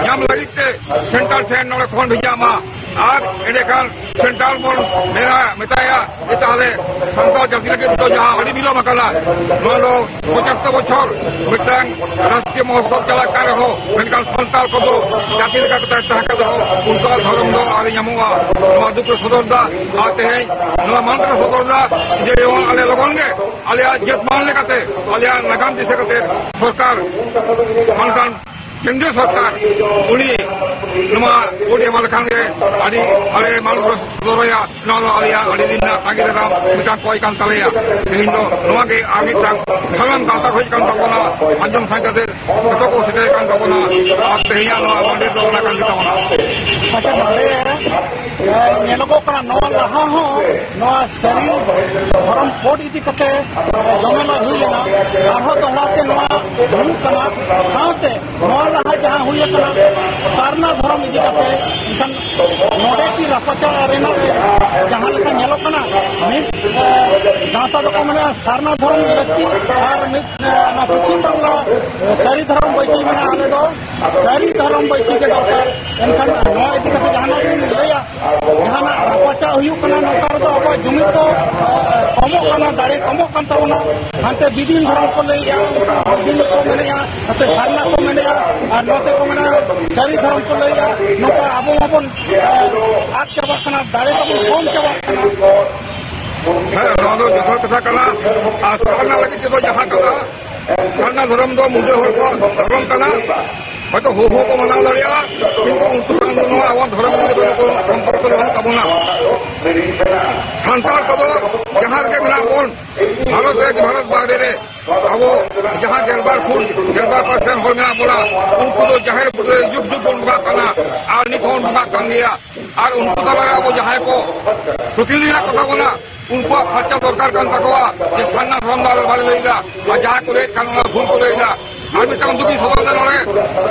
ᱧᱟᱢ ᱞᱟᱹᱜᱤᱫ ᱛᱮ ᱥᱮᱱᱴᱟᱨ ᱴᱷᱮᱱ ᱱᱚᱰᱮ ᱠᱷᱚᱱ ᱵᱷᱮᱡᱟ ᱢᱟ᱾ ᱟᱨ ᱮᱸᱰᱮᱠᱷᱟᱱ ᱥᱮᱱᱴᱨᱟᱞ ᱵᱚᱱ ᱢᱮᱱᱟ, ᱢᱮᱛᱟᱭᱟ ᱡᱮ ᱛᱟᱦᱞᱮ ᱥᱟᱱᱛᱟᱲ ᱡᱟᱹᱛᱤ ᱞᱟᱹᱜᱤᱫ ᱫᱚ ᱡᱟᱦᱟᱸ ᱟᱹᱰᱤ ᱵᱤᱞᱚᱢ ᱟᱠᱟᱱᱟ, ᱱᱚᱣᱟ ᱫᱚ ᱯᱚᱸᱪᱟᱛᱛᱳᱨ ᱵᱚᱪᱷᱚᱨ ᱢᱤᱫᱴᱟᱝ ᱨᱟᱥᱴᱨᱤᱭᱚ ᱢᱚᱦᱳᱛᱥᱚᱵ ᱪᱟᱞᱟᱜ ᱠᱟᱱ ᱨᱮᱦᱚᱸ, ᱢᱮᱱᱠᱷᱟᱱ ᱥᱟᱱᱛᱟᱲ ᱠᱚᱫᱚ ᱡᱟᱹᱛᱤ ᱞᱮᱠᱟᱛᱮ ᱛᱟᱦᱮᱸ ᱠᱟᱛᱮ ᱦᱚᱸ ᱩᱱᱠᱩᱣᱟᱜ ᱫᱷᱚᱨᱚᱢ ᱫᱚ ᱟᱹᱣᱨᱤ ᱧᱟᱢᱚᱜᱼᱟ᱾ ᱱᱚᱣᱟ ᱫᱩᱠ ᱞᱮ ᱥᱚᱫᱚᱨ ᱮᱫᱟ᱾ ᱟᱨ ᱛᱮᱦᱮᱧ ᱱᱚᱣᱟ ᱢᱟᱱᱚᱛ ᱞᱮ ᱥᱚᱫᱚᱨ ᱮᱫᱟ ᱡᱮ ᱡᱮᱢᱚᱱ ᱟᱞᱮ ᱞᱚᱜᱚᱱ ᱜᱮ ᱟᱞᱮᱭᱟᱜ ᱡᱟᱹᱛ ᱢᱟᱱ ᱞᱮᱠᱟᱛᱮ ᱟᱞᱮᱭᱟᱜ ᱱᱟᱜᱟᱢ ᱫᱤᱥᱟᱹ ᱠᱟᱛᱮ ᱥᱚᱨᱠᱟᱨ ᱢᱮᱱᱠᱷᱟᱱ ᱠᱮᱱᱫᱨᱚ ᱥᱚᱨᱠᱟᱨ ᱩᱱᱤ ᱱᱚᱣᱟ ᱵᱷᱳᱴ ᱮᱢᱟ ᱞᱮᱠᱷᱟᱱ ᱜᱮ ᱟᱹᱰᱤ ᱟᱞᱮ ᱢᱟᱱᱚᱛ ᱞᱮ ᱥᱚᱫᱚᱨᱟᱭᱟ᱾ ᱱᱚᱣᱟ ᱫᱚ ᱟᱞᱮᱭᱟᱜ ᱟᱹᱰᱤ ᱫᱤᱱ ᱨᱮᱱᱟᱜ ᱛᱟᱸᱜᱤ ᱫᱟᱨᱟᱢ ᱢᱤᱫᱴᱟᱝ ᱠᱚᱭ ᱠᱟᱱ ᱛᱟᱞᱮᱭᱟ᱾ ᱛᱮᱦᱮᱧ ᱫᱚ ᱱᱚᱣᱟ ᱜᱮ ᱟᱨ ᱢᱤᱫᱴᱟᱝ ᱥᱟᱱᱟᱢ ᱜᱟᱶᱛᱟ ᱦᱩᱭ ᱠᱟᱱ ᱛᱟᱵᱚᱱᱟ, ᱟᱸᱡᱚᱢ ᱥᱟᱸᱜᱮ ᱠᱟᱛᱮ ᱡᱚᱛᱚ ᱠᱚ ᱥᱮᱴᱮᱨ ᱠᱟᱱ ᱛᱟᱵᱚᱱᱟ᱾ ᱟᱨ ᱛᱮᱦᱮᱧᱟᱜ ᱱᱚᱣᱟ ᱵᱟᱸᱫᱮ ᱫᱚ ᱚᱱᱟ ᱠᱟᱱ ᱜᱮ ᱛᱟᱵᱚᱱᱟ᱾ ᱟᱪᱪᱷᱟ, ᱱᱚᱰᱮ, ᱮ, ᱧᱮᱞᱚᱜᱚᱜ ᱠᱟᱱᱟ, ᱱᱚᱣᱟ ᱞᱟᱦᱟ ᱦᱚᱸ ᱱᱚᱣᱟ ᱥᱟᱹᱨᱤ ᱫᱷᱚᱨᱚᱢ ᱠᱳᱰ ᱤᱫᱤ ᱠᱟᱛᱮ, ᱮ, ᱡᱚᱢᱮᱞᱟ ᱦᱩᱭ ᱞᱮᱱᱟ, ᱟᱨᱦᱚᱸ ᱫᱚᱦᱲᱟ ᱛᱮ ᱱᱚᱣᱟ ᱦᱩᱭᱩᱜ ᱠᱟᱱᱟ᱾ ᱥᱟᱶᱛᱮ ᱱᱚᱣᱟ ᱞᱟᱦᱟ ᱡᱟᱦᱟᱸ ᱦᱩᱭ ᱟᱠᱟᱱᱟ ᱥᱟᱨᱱᱟ ᱫᱷᱚᱨᱚᱢ ᱤᱫᱤ ᱠᱟᱛᱮ, ᱮᱱᱠᱷᱟᱱ ᱱᱚᱰᱮ ᱠᱤ ᱨᱟᱯᱟᱪᱟᱜ ᱨᱮᱱᱟᱜ ᱡᱟᱦᱟᱸ ᱞᱮᱠᱟ ᱧᱮᱞᱚᱜ ᱠᱟᱱᱟ, ᱢᱤᱫ, ᱮ, ᱜᱟᱶᱛᱟ ᱫᱚᱠᱚ ᱢᱮᱱᱟ ᱥᱟᱨᱱᱟ ᱫᱷᱚᱨᱚᱢ ᱞᱟᱹᱠᱛᱤ, ᱟᱨ ᱢᱤᱫ, ᱮ, ᱱᱚᱣᱟ ᱯᱚᱪᱷᱤᱢ ᱵᱟᱝᱞᱟ, ᱮ, ᱥᱟᱹᱨᱤ ᱫᱷᱚᱨᱚᱢ ᱵᱟᱹᱭᱥᱤ ᱢᱮᱱᱟᱜᱼᱟ, ᱟᱞᱮ ᱫᱚ ᱥᱟᱹᱨᱤ ᱫᱷᱚᱨᱚᱢ ᱵᱟᱹᱭᱥᱤ ᱜᱮ ᱫᱚᱨᱠᱟᱨ᱾ ᱮᱱᱠᱷᱟᱱ ᱱᱚᱣᱟ ᱤᱫᱤ ᱠᱟᱛᱮ ᱡᱟᱦᱟᱱᱟᱜ ᱵᱤᱱ ᱞᱟᱹᱭᱟ? ᱡᱟᱦᱟᱱᱟᱜ ᱨᱟᱯᱟᱪᱟᱜ ᱦᱩᱭᱩᱜ ᱠᱟᱱᱟ, ᱱᱚᱝᱠᱟ ᱨᱮᱫᱚ ᱟᱵᱚᱣᱟᱜ ᱡᱩᱢᱤᱫ ᱫᱚ, ᱮ, ᱠᱚᱢᱚᱜ ᱠᱟᱱᱟ, ᱫᱟᱲᱮ ᱠᱚᱢᱚᱜ ᱠᱟᱱ ᱛᱟᱵᱚᱱᱟ᱾ ᱦᱟᱱᱛᱮ ᱵᱤᱫᱤᱱ ᱫᱷᱚᱨᱚᱢ ᱠᱚ ᱞᱟᱹᱭᱮᱜᱼᱟ, ᱵᱤᱫᱤᱱ ᱠᱚ ᱢᱮᱱᱮᱜᱼᱟ, ᱱᱚᱛᱮ ᱥᱟᱨᱱᱟ ᱠᱚ ᱢᱮᱱᱮᱜᱼᱟ, ᱟᱨ ᱱᱚᱛᱮ ᱠᱚ ᱢᱮᱱᱟ ᱥᱟᱹᱨᱤ ᱫᱷᱚᱨᱚᱢ ᱠᱚ ᱞᱟᱹᱭᱮᱜᱼᱟ᱾ ᱱᱚᱝᱠᱟ ᱟᱵᱚ ᱢᱟᱵᱚᱱ, ᱮ, ᱟᱫ ᱪᱟᱵᱟᱜ ᱠᱟᱱᱟ, ᱫᱟᱲᱮ ᱛᱟᱵᱚᱱ ᱠᱚᱢ ᱪᱟᱵᱟᱜ ᱠᱟᱱᱟ᱾ ᱦᱮᱸ, ᱱᱚᱣᱟ ᱫᱚ ᱡᱚᱛᱷᱟᱛ ᱠᱟᱛᱷᱟ ᱠᱟᱱᱟ᱾ ᱟᱨ ᱥᱟᱨᱱᱟ ᱞᱟᱹᱜᱤᱫ ᱛᱮᱫᱚ ᱡᱟᱦᱟᱸ ᱠᱟᱛᱷᱟ, ᱥᱟᱨᱱᱟ ᱫᱷᱚᱨᱚᱢ ᱫᱚ ᱢᱩᱰᱟᱹ ᱦᱚᱲ ᱠᱚᱣᱟᱜ ᱫᱷᱚᱨᱚᱢ ᱠᱟᱱᱟ᱾ ᱦᱚᱭᱛᱚ ᱦᱳ ᱦᱳ ᱠᱚ ᱢᱟᱱᱟᱣ ᱫᱟᱲᱮᱭᱟᱜᱼᱟ, ᱠᱤᱱᱛᱩ ᱩᱱᱠᱩ ᱥᱟᱶ ᱫᱚ ᱱᱚᱣᱟ ᱟᱵᱚᱣᱟᱜ ᱫᱷᱚᱨᱚᱢ ᱤᱫᱤ ᱠᱟᱛᱮ ᱫᱚ ᱠᱳᱱᱳ ᱥᱚᱢᱯᱚᱨᱠᱚ ᱫᱚ ᱵᱟᱹᱱᱩᱜ ᱛᱟᱵᱚᱱᱟ᱾ ᱥᱟᱱᱛᱟᱲ ᱠᱚᱫᱚ ᱡᱟᱦᱟᱸ ᱨᱮᱜᱮ ᱢᱮᱱᱟᱜ ᱵᱚᱱ, ᱵᱷᱟᱨᱚᱛ ᱨᱮ ᱠᱤ ᱵᱷᱟᱨᱚᱛ ᱵᱟᱦᱨᱮ ᱨᱮ, ᱟᱵᱚ ᱡᱟᱦᱟᱸ ᱜᱮᱞᱵᱟᱨ ᱯᱷᱩᱴ, ᱜᱮᱞᱵᱟᱨ ᱯᱟᱨᱥᱮᱱᱴ ᱦᱚᱲ ᱢᱮᱱᱟᱜ ᱵᱚᱱᱟ, ᱩᱱᱠᱩ ᱫᱚ ᱡᱟᱦᱮᱨ ᱵᱩᱴᱟᱹ ᱨᱮ ᱡᱩᱜᱽ ᱡᱩᱜᱽ ᱵᱚᱱ ᱵᱚᱸᱜᱟᱜ ᱠᱟᱱᱟ, ᱟᱨ ᱱᱤᱛ ᱦᱚᱸᱵᱚᱱ ᱵᱚᱸᱜᱟᱜ ᱠᱟᱱ ᱜᱮᱭᱟ᱾ ᱟᱨ ᱩᱱᱠᱩ ᱛᱟᱞᱟᱨᱮ ᱟᱵᱚ ᱡᱟᱦᱟᱸᱭ ᱠᱚ ᱯᱨᱚᱛᱤᱱᱤᱫᱷᱤ ᱢᱮᱱᱟᱜ ᱠᱚᱛᱟ ᱵᱚᱱᱟ, ᱩᱱᱠᱩᱣᱟᱜ ᱯᱷᱟᱨᱪᱟ ᱫᱚᱨᱠᱟᱨ ᱠᱟᱱ ᱛᱟᱠᱚᱣᱟ ᱡᱮ ᱥᱟᱨᱱᱟ ᱫᱷᱚᱨᱚᱢ ᱫᱚ ᱟᱞᱮ ᱵᱟᱞᱮ ᱞᱟᱹᱭᱫᱟ, ᱟᱨ ᱡᱟᱦᱟᱸᱭ ᱠᱚ ᱞᱟᱹᱭᱮᱫ ᱠᱷᱟᱱ ᱚᱱᱟ ᱵᱷᱩᱞ ᱠᱚ ᱞᱟᱹᱭᱫᱟ᱾ ᱟᱨ ᱢᱤᱫᱴᱟᱝ ᱫᱩᱠᱤᱧ ᱥᱚᱫᱚᱨ ᱮᱫᱟ ᱱᱚᱰᱮ,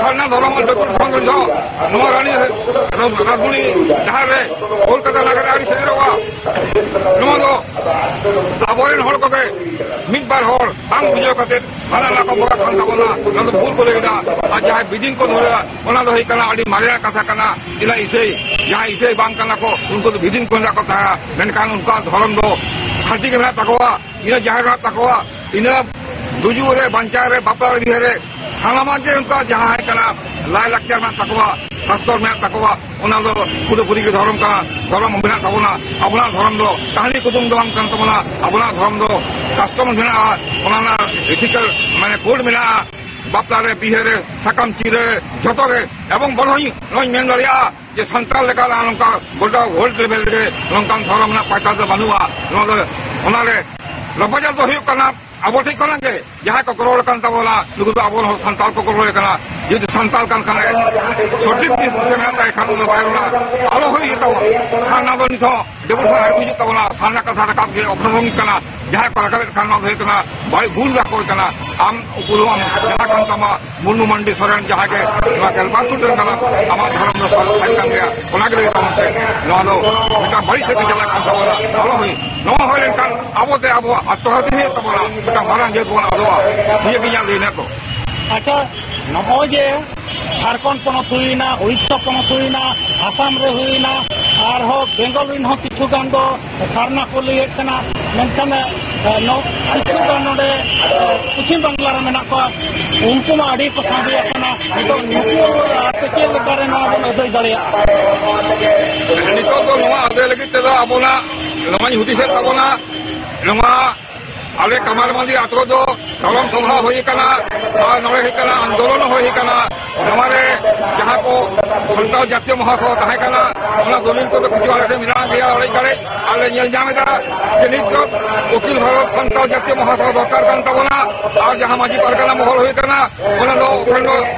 ᱥᱟᱨᱱᱟ ᱫᱷᱚᱨᱚᱢ ᱟᱨ ᱵᱮᱠᱩᱞ ᱥᱚᱝᱜᱚᱴᱷᱚᱱ ᱱᱚᱣᱟ ᱨᱟᱱᱤ ᱨᱟᱥᱢᱩᱱᱤ ᱰᱟᱦᱟᱨ ᱨᱮ ᱠᱳᱞᱠᱟᱛᱟ ᱱᱟᱜᱟᱨ ᱨᱮ ᱟᱹᱣᱨᱤ ᱥᱮᱴᱮᱨᱚᱜᱼᱟ᱾ ᱱᱚᱣᱟ ᱫᱚ ᱟᱵᱚᱨᱮᱱ ᱦᱚᱲ ᱠᱚᱜᱮ ᱢᱤᱫ ᱵᱟᱨ ᱦᱚᱲ ᱵᱟᱝ ᱵᱩᱡᱷᱟᱹᱣ ᱠᱟᱛᱮ ᱦᱟᱱᱟ ᱱᱟ ᱠᱚ ᱵᱚᱸᱜᱟᱜ ᱠᱟᱱ ᱛᱟᱵᱚᱱᱟ, ᱚᱱᱟ ᱫᱚ ᱵᱷᱩᱞ ᱠᱚ ᱞᱟᱹᱭ ᱮᱫᱟ᱾ ᱟᱨ ᱡᱟᱦᱟᱸᱭ ᱵᱤᱫᱤᱱ ᱠᱚ ᱫᱷᱚᱨᱮᱭᱟ, ᱚᱱᱟ ᱫᱚ ᱦᱩᱭᱩᱜ ᱠᱟᱱᱟ ᱟᱹᱰᱤ ᱢᱟᱨᱮᱭᱟᱜ ᱠᱟᱛᱷᱟ ᱠᱟᱱᱟ᱾ ᱪᱮᱫᱟᱜ ᱤᱥᱟᱹᱭ, ᱡᱟᱦᱟᱸᱭ ᱤᱥᱟᱹᱭ ᱵᱟᱝ ᱠᱟᱱᱟ ᱠᱚ, ᱩᱱᱠᱩ ᱫᱚ ᱵᱤᱫᱤᱱ ᱠᱚ ᱢᱮᱱᱟᱜ ᱠᱚ ᱛᱟᱦᱮᱸᱫ, ᱢᱮᱱᱠᱷᱟᱱ ᱩᱱᱠᱩᱣᱟᱜ ᱫᱷᱚᱨᱚᱢ ᱫᱚ ᱠᱷᱟᱹᱱᱴᱤ ᱜᱮ ᱢᱮᱱᱟᱜ ᱛᱟᱠᱚᱣᱟ, ᱤᱱᱟᱹ ᱡᱟᱦᱮᱨ ᱢᱮᱱᱟᱜ ᱛᱟᱠᱚᱣᱟ, ᱤᱱᱟᱹ ᱜᱩᱡᱩᱜ ᱨᱮ, ᱵᱟᱧᱪᱟᱣ ᱨᱮ, ᱵᱟᱯᱞᱟ ᱨᱮ, ᱵᱤᱦᱟᱹ ᱨᱮ, ᱥᱟᱱᱟᱢᱟᱜ ᱜᱮ ᱩᱱᱠᱩᱣᱟᱜ ᱡᱟᱦᱟᱸ ᱠᱟᱱᱟ, ᱞᱟᱭᱼᱞᱟᱠᱪᱟᱨ ᱢᱮᱱᱟᱜ ᱛᱟᱠᱚᱣᱟ, ᱥᱟᱥᱛᱚᱨ ᱢᱮᱱᱟᱜ ᱛᱟᱠᱚᱣᱟ, ᱚᱱᱟ ᱫᱚ ᱯᱩᱨᱟᱹᱯᱩᱨᱤ ᱜᱮ ᱫᱷᱚᱨᱚᱢ ᱠᱟᱱᱟ᱾ ᱫᱷᱚᱨᱚᱢ ᱢᱮᱱᱟᱜ ᱛᱟᱵᱚᱱᱟ᱾ ᱟᱵᱚᱱᱟᱜ ᱫᱷᱚᱨᱚᱢ ᱫᱚ ᱠᱟᱹᱦᱱᱤ ᱠᱩᱫᱩᱢ ᱫᱚ ᱵᱟᱝ ᱠᱟᱱ ᱛᱟᱵᱚᱱᱟ᱾ ᱟᱵᱚᱱᱟᱜ ᱫᱷᱚᱨᱚᱢ ᱫᱚ ᱠᱟᱥᱴᱚᱢ ᱢᱮᱱᱟᱜᱼᱟ, ᱚᱱᱟ ᱨᱮᱱᱟᱜ ᱮᱛᱷᱤᱠᱮᱞ ᱢᱟᱱᱮ ᱠᱳᱰ ᱢᱮᱱᱟᱜᱼᱟ᱾ ᱵᱟᱯᱞᱟ ᱨᱮ, ᱵᱤᱦᱟᱹ ᱨᱮ, ᱥᱟᱠᱟᱢ ᱪᱤᱨ ᱨᱮ, ᱡᱷᱚᱛᱚ ᱨᱮ᱾ ᱮᱵᱚᱝ ᱵᱚᱨᱚᱝ ᱱᱚᱣᱟᱧ ᱢᱮᱱ ᱫᱟᱲᱮᱭᱟᱜᱼᱟ ᱡᱮ ᱥᱟᱱᱛᱟᱲ ᱞᱮᱠᱟ ᱱᱚᱝᱠᱟ ᱜᱚᱴᱟ ᱣᱟᱨᱞᱰ ᱞᱮᱵᱮᱞ ᱨᱮ ᱱᱚᱝᱠᱟᱱ ᱫᱷᱚᱨᱚᱢ ᱨᱮᱱᱟᱜ ᱯᱟᱭᱴᱟ ᱫᱚ ᱵᱟᱹᱱᱩᱜᱼᱟ᱾ ᱱᱚᱣᱟ ᱫᱚ, ᱚᱱᱟᱨᱮ ᱞᱟᱯᱟᱡᱟᱞ ᱫᱚ ᱦᱩᱭᱩᱜ ᱠᱟᱱᱟ ᱟᱵᱚ ᱴᱷᱮᱱ ᱠᱷᱚᱱᱟᱜ ᱜᱮ ᱡᱟᱦᱟᱸᱭ ᱠᱚ ᱜᱚᱲᱚ ᱟᱠᱟᱱ ᱛᱟᱵᱚᱱᱟ, ᱱᱩᱠᱩ ᱫᱚ ᱟᱵᱚ ᱦᱚᱲ ᱥᱟᱱᱛᱟᱲ ᱠᱚ ᱜᱚᱲᱚ ᱟᱠᱟᱱᱟ᱾ ᱡᱩᱫᱤ ᱥᱟᱱᱛᱟᱲ ᱠᱟᱱ ᱠᱷᱟᱱ ᱮ, ᱥᱚᱴᱷᱤᱠ ᱫᱤᱥ ᱫᱤᱥᱟᱹ ᱢᱮᱱᱟᱜ ᱛᱟᱭ ᱠᱷᱟᱱ ᱫᱚ ᱵᱟᱭ ᱨᱚᱲᱟ᱾ ᱟᱞᱚ ᱦᱩᱭ ᱜᱮ ᱛᱟᱵᱚᱱ᱾ ᱥᱟᱨᱱᱟ ᱫᱚ ᱱᱤᱛ ᱦᱚᱸ ᱰᱮᱵᱷᱞᱚᱯᱢᱮᱱᱴ ᱟᱹᱣᱨᱤ ᱦᱤᱡᱩᱜ ᱛᱟᱵᱚᱱᱟ᱾ ᱥᱟᱨᱱᱟ ᱠᱟᱛᱷᱟ ᱨᱟᱠᱟᱵ ᱜᱮ ᱚᱯᱨᱚᱥᱚᱝᱜᱤᱠ ᱠᱟᱱᱟ᱾ ᱡᱟᱦᱟᱸᱭ ᱠᱚ ᱨᱟᱠᱟᱵᱮᱫ ᱠᱷᱟᱱ ᱱᱚᱣᱟ ᱫᱚ ᱦᱩᱭᱩᱜ ᱠᱟᱱᱟ ᱵᱟᱹᱲᱤᱡ, ᱵᱷᱩᱞ ᱨᱟᱠᱟᱵ ᱠᱟᱱᱟ᱾ ᱟᱢ ᱩᱯᱨᱩᱢ ᱟᱢ ᱡᱟᱦᱟᱸ ᱠᱟᱱ ᱛᱟᱢᱟ, ᱢᱩᱨᱢᱩ ᱢᱟᱱᱰᱤ ᱥᱚᱨᱮᱱ ᱡᱟᱦᱟᱸ ᱜᱮ ᱱᱚᱣᱟ ᱜᱮᱞᱵᱟᱨ ᱥᱩᱨ ᱨᱮᱱ ᱠᱟᱱᱟ, ᱟᱢᱟᱜ ᱫᱷᱚᱨᱚᱢ ᱫᱚ ᱥᱟᱹᱨᱤ ᱠᱟᱱ ᱜᱮᱭᱟ, ᱚᱱᱟ ᱜᱮ ᱞᱟᱹᱭ ᱛᱟᱵᱚᱱ ᱯᱮ᱾ ᱱᱚᱣᱟ ᱫᱚ ᱢᱤᱫᱴᱟᱝ ᱵᱟᱹᱲᱤᱡ ᱥᱮᱫ ᱛᱮ ᱪᱟᱞᱟᱜ ᱠᱟᱱ ᱛᱟᱵᱚᱱᱟ, ᱟᱞᱚ ᱦᱩᱭ᱾ ᱱᱚᱣᱟ ᱦᱩᱭ ᱞᱮᱱᱠᱷᱟᱱ ᱟᱵᱚᱛᱮ ᱟᱵᱚᱣᱟᱜ ᱟᱛᱢᱚᱦᱟᱛᱤ ᱦᱩᱭᱩᱜ ᱛᱟᱵᱚᱱᱟ, ᱢᱤᱫᱴᱟᱝ ᱢᱟᱨᱟᱝ ᱡᱟᱹᱛ ᱵᱚᱱ ᱟᱫᱚᱜᱼᱟ᱾ ᱱᱤᱭᱟᱹ ᱜᱮ ᱤᱧᱟᱹᱜ ᱞᱟᱹᱭ ᱢᱮᱱᱟᱜ ᱫᱚ᱾ ᱟᱪᱪᱷᱟ, ᱱᱚᱜᱼᱚᱭ ᱡᱮ ᱡᱷᱟᱲᱠᱷᱚᱸᱰ ᱯᱚᱱᱚᱛ ᱦᱩᱭᱱᱟ, ᱩᱲᱤᱥᱥᱟ ᱯᱚᱱᱚᱛ ᱦᱩᱭᱱᱟ, ᱟᱥᱟᱢ ᱨᱮ ᱦᱩᱭᱱᱟ, ᱟᱨᱦᱚᱸ ᱵᱮᱝᱜᱚᱞ ᱨᱮᱱ ᱦᱚᱸ ᱠᱤᱪᱷᱩ ᱜᱟᱱ ᱫᱚ ᱥᱟᱨᱱᱟ ᱠᱚ ᱞᱟᱹᱭᱮᱫ ᱠᱟᱱᱟ, ᱢᱮᱱᱠᱷᱟᱱ, ᱮ, ᱱᱚ-, ᱠᱤᱪᱷᱩ ᱜᱟᱱ ᱱᱚᱰᱮ, ᱮ, ᱯᱚᱪᱷᱤᱢ ᱵᱟᱝᱞᱟ ᱨᱮ ᱢᱮᱱᱟᱜ ᱠᱚᱣᱟ, ᱩᱱᱠᱩ ᱢᱟ ᱟᱹᱰᱤ ᱠᱚ ᱥᱟᱸᱜᱮ ᱟᱠᱟᱱᱟ᱾ ᱱᱤᱛᱚᱜ ᱱᱩᱠᱩ ᱟᱨ ᱪᱮᱫ ᱞᱮᱠᱟᱨᱮ ᱱᱚᱣᱟ ᱵᱚᱱ ᱟᱹᱫᱟᱹᱭ ᱫᱟᱲᱮᱭᱟᱜᱼᱟ? ᱱᱤᱛᱚᱜ ᱫᱚ ᱱᱚᱣᱟ ᱟᱹᱫᱟᱹᱭ ᱞᱟᱹᱜᱤᱫ ᱛᱮᱫᱚ ᱟᱵᱚᱱᱟᱜ ᱱᱚᱣᱟᱧ ᱦᱩᱫᱤᱥᱮᱫ ᱛᱟᱵᱚᱱᱟ, ᱱᱚᱣᱟ ᱟᱞᱮ ᱠᱟᱢᱟᱨᱵᱟᱸᱫᱤ ᱟᱛᱳ ᱫᱚ ᱫᱷᱚᱨᱚᱢ ᱥᱚᱵᱷᱟ ᱦᱩᱭ ᱟᱠᱟᱱᱟ, ᱟᱨ ᱱᱚᱰᱮ ᱦᱩᱭ ᱟᱠᱟᱱᱟ, ᱟᱱᱫᱳᱞᱚᱱ ᱦᱚᱸ ᱦᱩᱭ ᱟᱠᱟᱱᱟ᱾ ᱱᱚᱣᱟ ᱨᱮ ᱡᱟᱦᱟᱸ ᱠᱚ ᱥᱟᱱᱛᱟᱲ ᱡᱟᱛᱤᱭᱚ ᱢᱚᱦᱟᱥᱚᱵᱷᱟ ᱛᱟᱦᱮᱸ ᱠᱟᱱᱟ, ᱚᱱᱟ ᱫᱚᱞᱤᱞ ᱠᱚᱫᱚ ᱠᱤᱪᱷᱩ ᱟᱞᱮ ᱴᱷᱮᱱ ᱢᱮᱱᱟᱜ ᱜᱮᱭᱟ, ᱚᱲᱮᱡ ᱜᱟᱲᱮᱡ᱾ ᱟᱨ ᱞᱮ ᱧᱮᱞ ᱧᱟᱢ ᱮᱫᱟ ᱡᱮ ᱱᱤᱛ ᱫᱚ ᱚᱠᱷᱤᱞ ᱵᱷᱟᱨᱚᱛ ᱥᱟᱱᱛᱟᱲ ᱡᱟᱛᱤᱭᱚ ᱢᱚᱦᱟᱥᱚᱵᱷᱟ ᱫᱚᱨᱠᱟᱨ ᱠᱟᱱ ᱛᱟᱵᱚᱱᱟ᱾ ᱟᱨ ᱡᱟᱦᱟᱸ ᱢᱟᱹᱡᱷᱤ ᱯᱟᱨᱜᱟᱱᱟ ᱢᱚᱦᱚᱞ ᱦᱩᱭ ᱟᱠᱟᱱᱟ, ᱚᱱᱟ ᱫᱚ ᱚᱠᱷᱟᱱᱰ,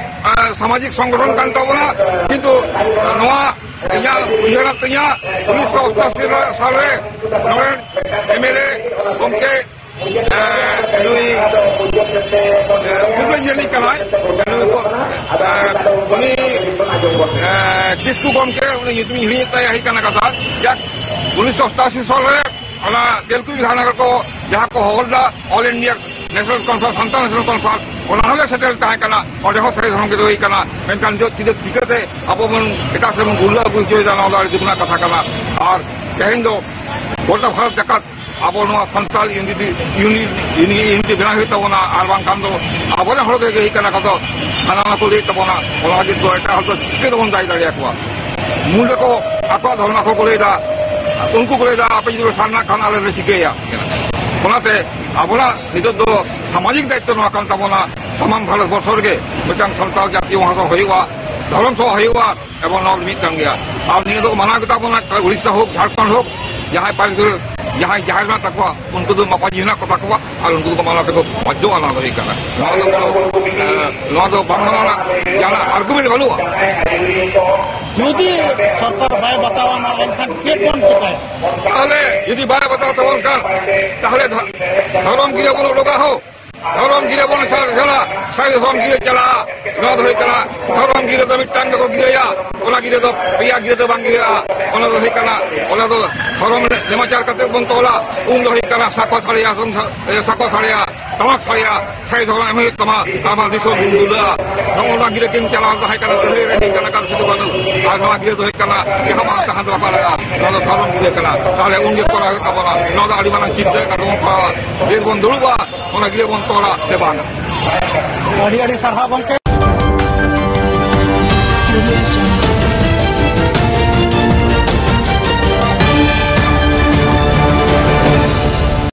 ᱟᱸ, ᱥᱟᱢᱟᱡᱤᱠ ᱥᱚᱝᱜᱚᱴᱷᱚᱱ ᱠᱟᱱ ᱛᱟᱵᱚᱱᱟ᱾ ᱠᱤᱱᱛᱩ ᱱᱚᱣᱟ ᱤᱧᱟᱹᱜ ᱩᱭᱦᱟᱹᱨ ᱟᱨ ᱛᱤᱧᱟᱹ ᱩᱱᱤᱥᱥᱚ ᱚᱥᱴᱟᱥᱤ ᱥᱟᱞᱨᱮ ᱱᱚᱰᱮ ᱮᱢ ᱮᱞ ᱮ ᱜᱚᱢᱠᱮ, ᱮ, ᱱᱩᱭ, ᱮ, ᱯᱷᱩᱞᱵᱟᱹᱭ ᱡᱟᱹᱱᱤᱡ ᱠᱟᱱᱟᱭ, ᱱᱩᱭ ᱠᱚ, ᱮ, ᱩᱱᱤ, ᱮ, ᱠᱤᱥᱠᱩ ᱜᱚᱢᱠᱮ, ᱩᱱᱤ ᱧᱩᱛᱩᱢᱤᱧ ᱦᱤᱲᱤᱧᱮᱫ ᱛᱟᱭᱟ, ᱦᱮᱡ ᱠᱟᱱᱟ ᱠᱟᱛᱷᱟ᱾ ᱡᱟᱠ, ᱩᱱᱤᱥᱥᱚ ᱚᱥᱴᱟᱥᱤ ᱥᱟᱞᱨᱮ ᱚᱱᱟ ᱛᱮᱞᱠᱩᱯᱤ ᱵᱤᱫᱷᱟᱱᱱᱚᱜᱚᱨ ᱠᱚ ᱡᱟᱦᱟᱸ ᱠᱚ ᱦᱚᱦᱚ ᱞᱮᱫᱟ, All India National Conference, Santal National Conference, ᱚᱱᱟ ᱦᱚᱸᱞᱮ ᱥᱮᱴᱮᱨ ᱛᱟᱦᱮᱸ ᱠᱟᱱᱟ᱾ ᱚᱸᱰᱮ ᱦᱚᱸ ᱥᱟᱹᱨᱤ ᱫᱷᱚᱨᱚᱢ ᱜᱤᱨᱟᱹ ᱦᱩᱭ ᱠᱟᱱᱟ᱾ ᱢᱮᱱᱠᱷᱟᱱ ᱱᱤᱛᱚᱜ ᱪᱤᱠᱟᱹ-, ᱪᱤᱠᱟᱹᱛᱮ ᱟᱵᱚ ᱵᱚᱱ ᱮᱴᱟᱜ ᱥᱮᱫ ᱵᱚᱱ ᱜᱩᱨᱞᱟᱹ ᱟᱹᱜᱩ ᱦᱚᱪᱚᱭᱮᱫᱟ, ᱱᱚᱣᱟ ᱫᱚ ᱟᱹᱰᱤ ᱫᱩᱠ ᱨᱮᱱᱟᱜ ᱠᱟᱛᱷᱟ ᱠᱟᱱᱟ᱾ ᱟᱨ ᱛᱮᱦᱮᱧ ᱫᱚ ᱜᱚᱴᱟ ᱵᱷᱟᱨᱚᱛ ᱡᱟᱠᱟᱛ ᱟᱵᱚ ᱱᱚᱣᱟ Santal unity, uni-, uni-, unity ᱵᱮᱱᱟᱣ ᱦᱩᱭᱩᱜ ᱛᱟᱵᱚᱱᱟ, ᱟᱨ ᱵᱟᱝᱠᱷᱟᱱ ᱫᱚ ᱟᱵᱚᱨᱮᱱ ᱦᱚᱲ ᱜᱮ ᱦᱩᱭᱩᱜ ᱠᱟᱱᱟ ᱠᱚ ᱫᱚ ᱦᱟᱱᱟ ᱱᱟᱣᱟ ᱠᱚ ᱞᱟᱹᱭᱮᱫ ᱛᱟᱵᱚᱱᱟ᱾ ᱚᱱᱟ ᱞᱟᱹᱜᱤᱫ ᱫᱚ ᱮᱴᱟᱜ ᱦᱚᱲ ᱫᱚ ᱪᱤᱠᱟᱹ ᱛᱮᱵᱚᱱ ᱫᱟᱭ ᱫᱟᱲᱮᱭᱟᱠᱚᱣᱟ? ᱢᱩᱞ ᱨᱮᱠᱚ ᱟᱠᱚᱣᱟᱜ ᱫᱷᱚᱨᱢᱚ ᱠᱚ ᱞᱟᱹᱭᱫᱟ, ᱩᱱᱠᱩ ᱠᱚ ᱞᱟᱹᱭᱫᱟ, "ᱟᱯᱮ ᱡᱩᱫᱤ ᱯᱮ ᱥᱟᱨᱱᱟᱜ ᱠᱷᱟᱱ ᱟᱞᱮ ᱞᱮ ᱪᱤᱠᱟᱹᱭᱟ?" ᱚᱱᱟᱛᱮ ᱟᱵᱚᱱᱟᱜ ᱱᱤᱛᱚᱜ ᱫᱚ ᱥᱟᱢᱟᱡᱤᱠ ᱫᱟᱭᱤᱛᱛᱚ ᱱᱚᱣᱟ ᱠᱟᱱ ᱛᱟᱵᱚᱱᱟ, ᱥᱟᱱᱟᱢ ᱵᱷᱟᱨᱚᱛ ᱵᱚᱨᱥᱚ ᱨᱮᱜᱮ ᱢᱤᱫᱴᱟᱝ ᱥᱟᱱᱛᱟᱲ ᱡᱟᱛᱤᱭᱚ ᱢᱚᱦᱟ ᱥᱚᱵᱷᱟ ᱦᱩᱭᱩᱜᱼᱟ, ᱫᱷᱚᱨᱚᱢ ᱥᱚᱵᱷᱟ ᱦᱩᱭᱩᱜᱼᱟ, ᱮᱵᱚᱝ ᱱᱚᱣᱟ ᱫᱚ ᱢᱤᱫ ᱠᱟᱱ ᱜᱮᱭᱟ᱾ ᱟᱨ ᱱᱤᱭᱟᱹ ᱫᱚ ᱢᱟᱱᱟᱣ ᱜᱮᱛᱟ ᱵᱚᱱᱟ, ᱩᱲᱤᱥᱥᱟ ᱦᱳᱠ, ᱡᱷᱟᱲᱠᱷᱚᱸᱰ ᱦᱳᱠ, ᱡᱟᱦᱟᱸᱭ ᱯᱟᱹᱨᱤᱥ ᱨᱮ ᱡᱟᱦᱟᱸᱭ ᱡᱟᱦᱮᱨ ᱢᱮᱱᱟᱜ ᱛᱟᱠᱚᱣᱟ, ᱩᱱᱠᱩ ᱫᱚ ᱢᱟᱯᱟᱡᱤ ᱢᱮᱱᱟᱜ ᱠᱚᱛᱟ ᱠᱚᱣᱟ, ᱟᱨ ᱩᱱᱠᱩ ᱫᱚᱠᱚ ᱢᱟᱱᱟᱣ ᱛᱮᱠᱚ ᱵᱟᱫᱽᱫᱷᱚᱜᱼᱟ᱾ ᱱᱚᱣᱟ ᱫᱚ ᱦᱩᱭᱩᱜ ᱠᱟᱱᱟ, ᱱᱚᱣᱟ ᱫᱚ, ᱮᱸ, ᱱᱚᱣᱟ ᱫᱚ ᱵᱟᱝ ᱢᱟᱱᱟᱣ ᱨᱮᱱᱟᱜ ᱡᱟᱦᱟᱱᱟᱜ argument ᱵᱟᱹᱱᱩᱜᱼᱟ᱾ ᱡᱩᱫᱤ ᱥᱚᱨᱠᱟᱨ ᱵᱟᱭ ᱵᱟᱛᱟᱣᱟ, ᱮᱱᱠᱷᱟᱱ ᱪᱮᱫ ᱵᱚᱱ ᱪᱤᱠᱟᱹᱭᱟ? ᱛᱟᱦᱚᱞᱮ ᱡᱩᱫᱤ ᱵᱟᱭ ᱵᱟᱛᱟᱣ ᱛᱟᱵᱚᱱ ᱠᱷᱟᱱ, ᱛᱟᱦᱚᱞᱮ ᱫᱷᱚ-, ᱫᱷᱚᱨᱚᱢ ᱜᱤᱨᱟᱹ ᱵᱚᱱ ᱩᱰᱩᱠᱟ ᱦᱳ, ᱫᱷᱚᱨᱚᱢ ᱜᱤᱨᱟᱹ ᱵᱚᱱ ᱥᱟᱨ-, ᱥᱟᱨᱟ, ᱥᱟᱹᱨᱤ ᱫᱷᱚᱨᱚᱢ ᱜᱤᱨᱟᱹ ᱪᱟᱞᱟᱜᱼᱟ᱾ ᱱᱚᱣᱟ ᱫᱚ ᱦᱩᱭᱩᱜ ᱠᱟᱱᱟ, ᱫᱷᱚᱨᱚᱢ ᱜᱤᱨᱟᱹ ᱫᱚ ᱢᱤᱫᱴᱟᱝ ᱜᱮᱠᱚ ᱜᱤᱨᱟᱹᱭᱟ, ᱚᱱᱟ ᱜᱤᱨᱟᱹ ᱫᱚ ᱯᱮᱭᱟ ᱜᱤᱨᱟᱹ ᱫᱚ ᱵᱟᱝ ᱜᱤᱨᱟᱹᱜᱼᱟ᱾ ᱚᱱᱟ ᱫᱚ ᱦᱩᱭᱩᱜ ᱠᱟᱱᱟ, ᱚᱱᱟ ᱫᱚ ᱫᱷᱚᱨᱚᱢ ᱨᱮ ᱱᱮᱢᱟᱪᱟᱨ ᱠᱟᱛᱮ ᱵᱚᱱ ᱛᱚᱞᱟ, ᱩᱱ ᱫᱚ ᱦᱩᱭᱩᱜ ᱠᱟᱱᱟ ᱥᱟᱠᱣᱟ ᱥᱟᱲᱮᱭᱟ, ᱥᱚᱝᱥᱟ-, ᱮ, ᱥᱟᱠᱣᱟ ᱥᱟᱲᱮᱭᱟ, ᱴᱟᱢᱟᱠ ᱥᱟᱲᱮᱭᱟ, ᱥᱟᱹᱨᱤ ᱫᱷᱚᱨᱚᱢ ᱮᱢ ᱦᱩᱭᱩᱜ ᱛᱟᱢᱟ, ᱟᱨ ᱵᱟᱝ ᱫᱤᱥᱚᱢ ᱵᱚᱱ ᱫᱩᱞᱟᱹᱜᱼᱟ᱾ ᱱᱚᱜᱼᱚ ᱱᱚᱣᱟ ᱜᱤᱨᱟᱹ ᱠᱤᱱ ᱪᱟᱞᱟᱣ ᱛᱟᱦᱮᱸ ᱠᱟᱱᱟ, ᱞᱟᱹᱲᱦᱟᱹᱭ ᱨᱮ ᱦᱩᱭᱩᱜ ᱠᱟᱱᱟ ᱠᱟᱨᱚ ᱥᱤᱫᱩ ᱠᱟᱹᱱᱦᱩ, ᱟᱨ ᱱᱚᱣᱟ ᱜᱤᱨᱟᱹ ᱫᱚ ᱦᱩᱭᱩᱜ ᱠᱟᱱᱟ ᱡᱟᱦᱟᱸ ᱵᱟᱝ ᱛᱟᱦᱮᱸ ᱫᱚᱨᱠᱟᱨᱚᱜᱼᱟ, ᱱᱚᱣᱟ ᱫᱚ ᱫᱷᱚᱨᱚᱢ ᱜᱤᱨᱟᱹ ᱠᱟᱱᱟ᱾ ᱛᱟᱦᱚᱞᱮ ᱩᱱ ᱜᱮ ᱠᱚᱨᱟᱣ ᱦᱩᱭᱩᱜ ᱛᱟᱵᱚᱱᱟ, ᱱᱚᱣᱟ ᱫᱚ ᱟᱹᱰᱤ ᱢᱟᱨᱟᱝ ᱪᱤᱱᱛᱟᱹ ᱨᱮᱱᱟᱜ ᱠᱟᱛᱷᱟ ᱵᱚᱱ ᱠᱚᱨᱟᱣᱟ᱾ ᱡᱮ ᱵᱚᱱ ᱫᱩᱲᱩᱵᱼᱟ, ᱚᱱᱟ ᱜᱤᱨᱟᱹ ᱵᱚᱱ ᱛᱚᱞᱟ ᱥᱮ ᱵᱟᱝ? ᱟᱹᱰᱤ ᱟᱹᱰᱤ ᱥᱟᱨᱦᱟᱣ ᱜᱚᱢᱠᱮ᱾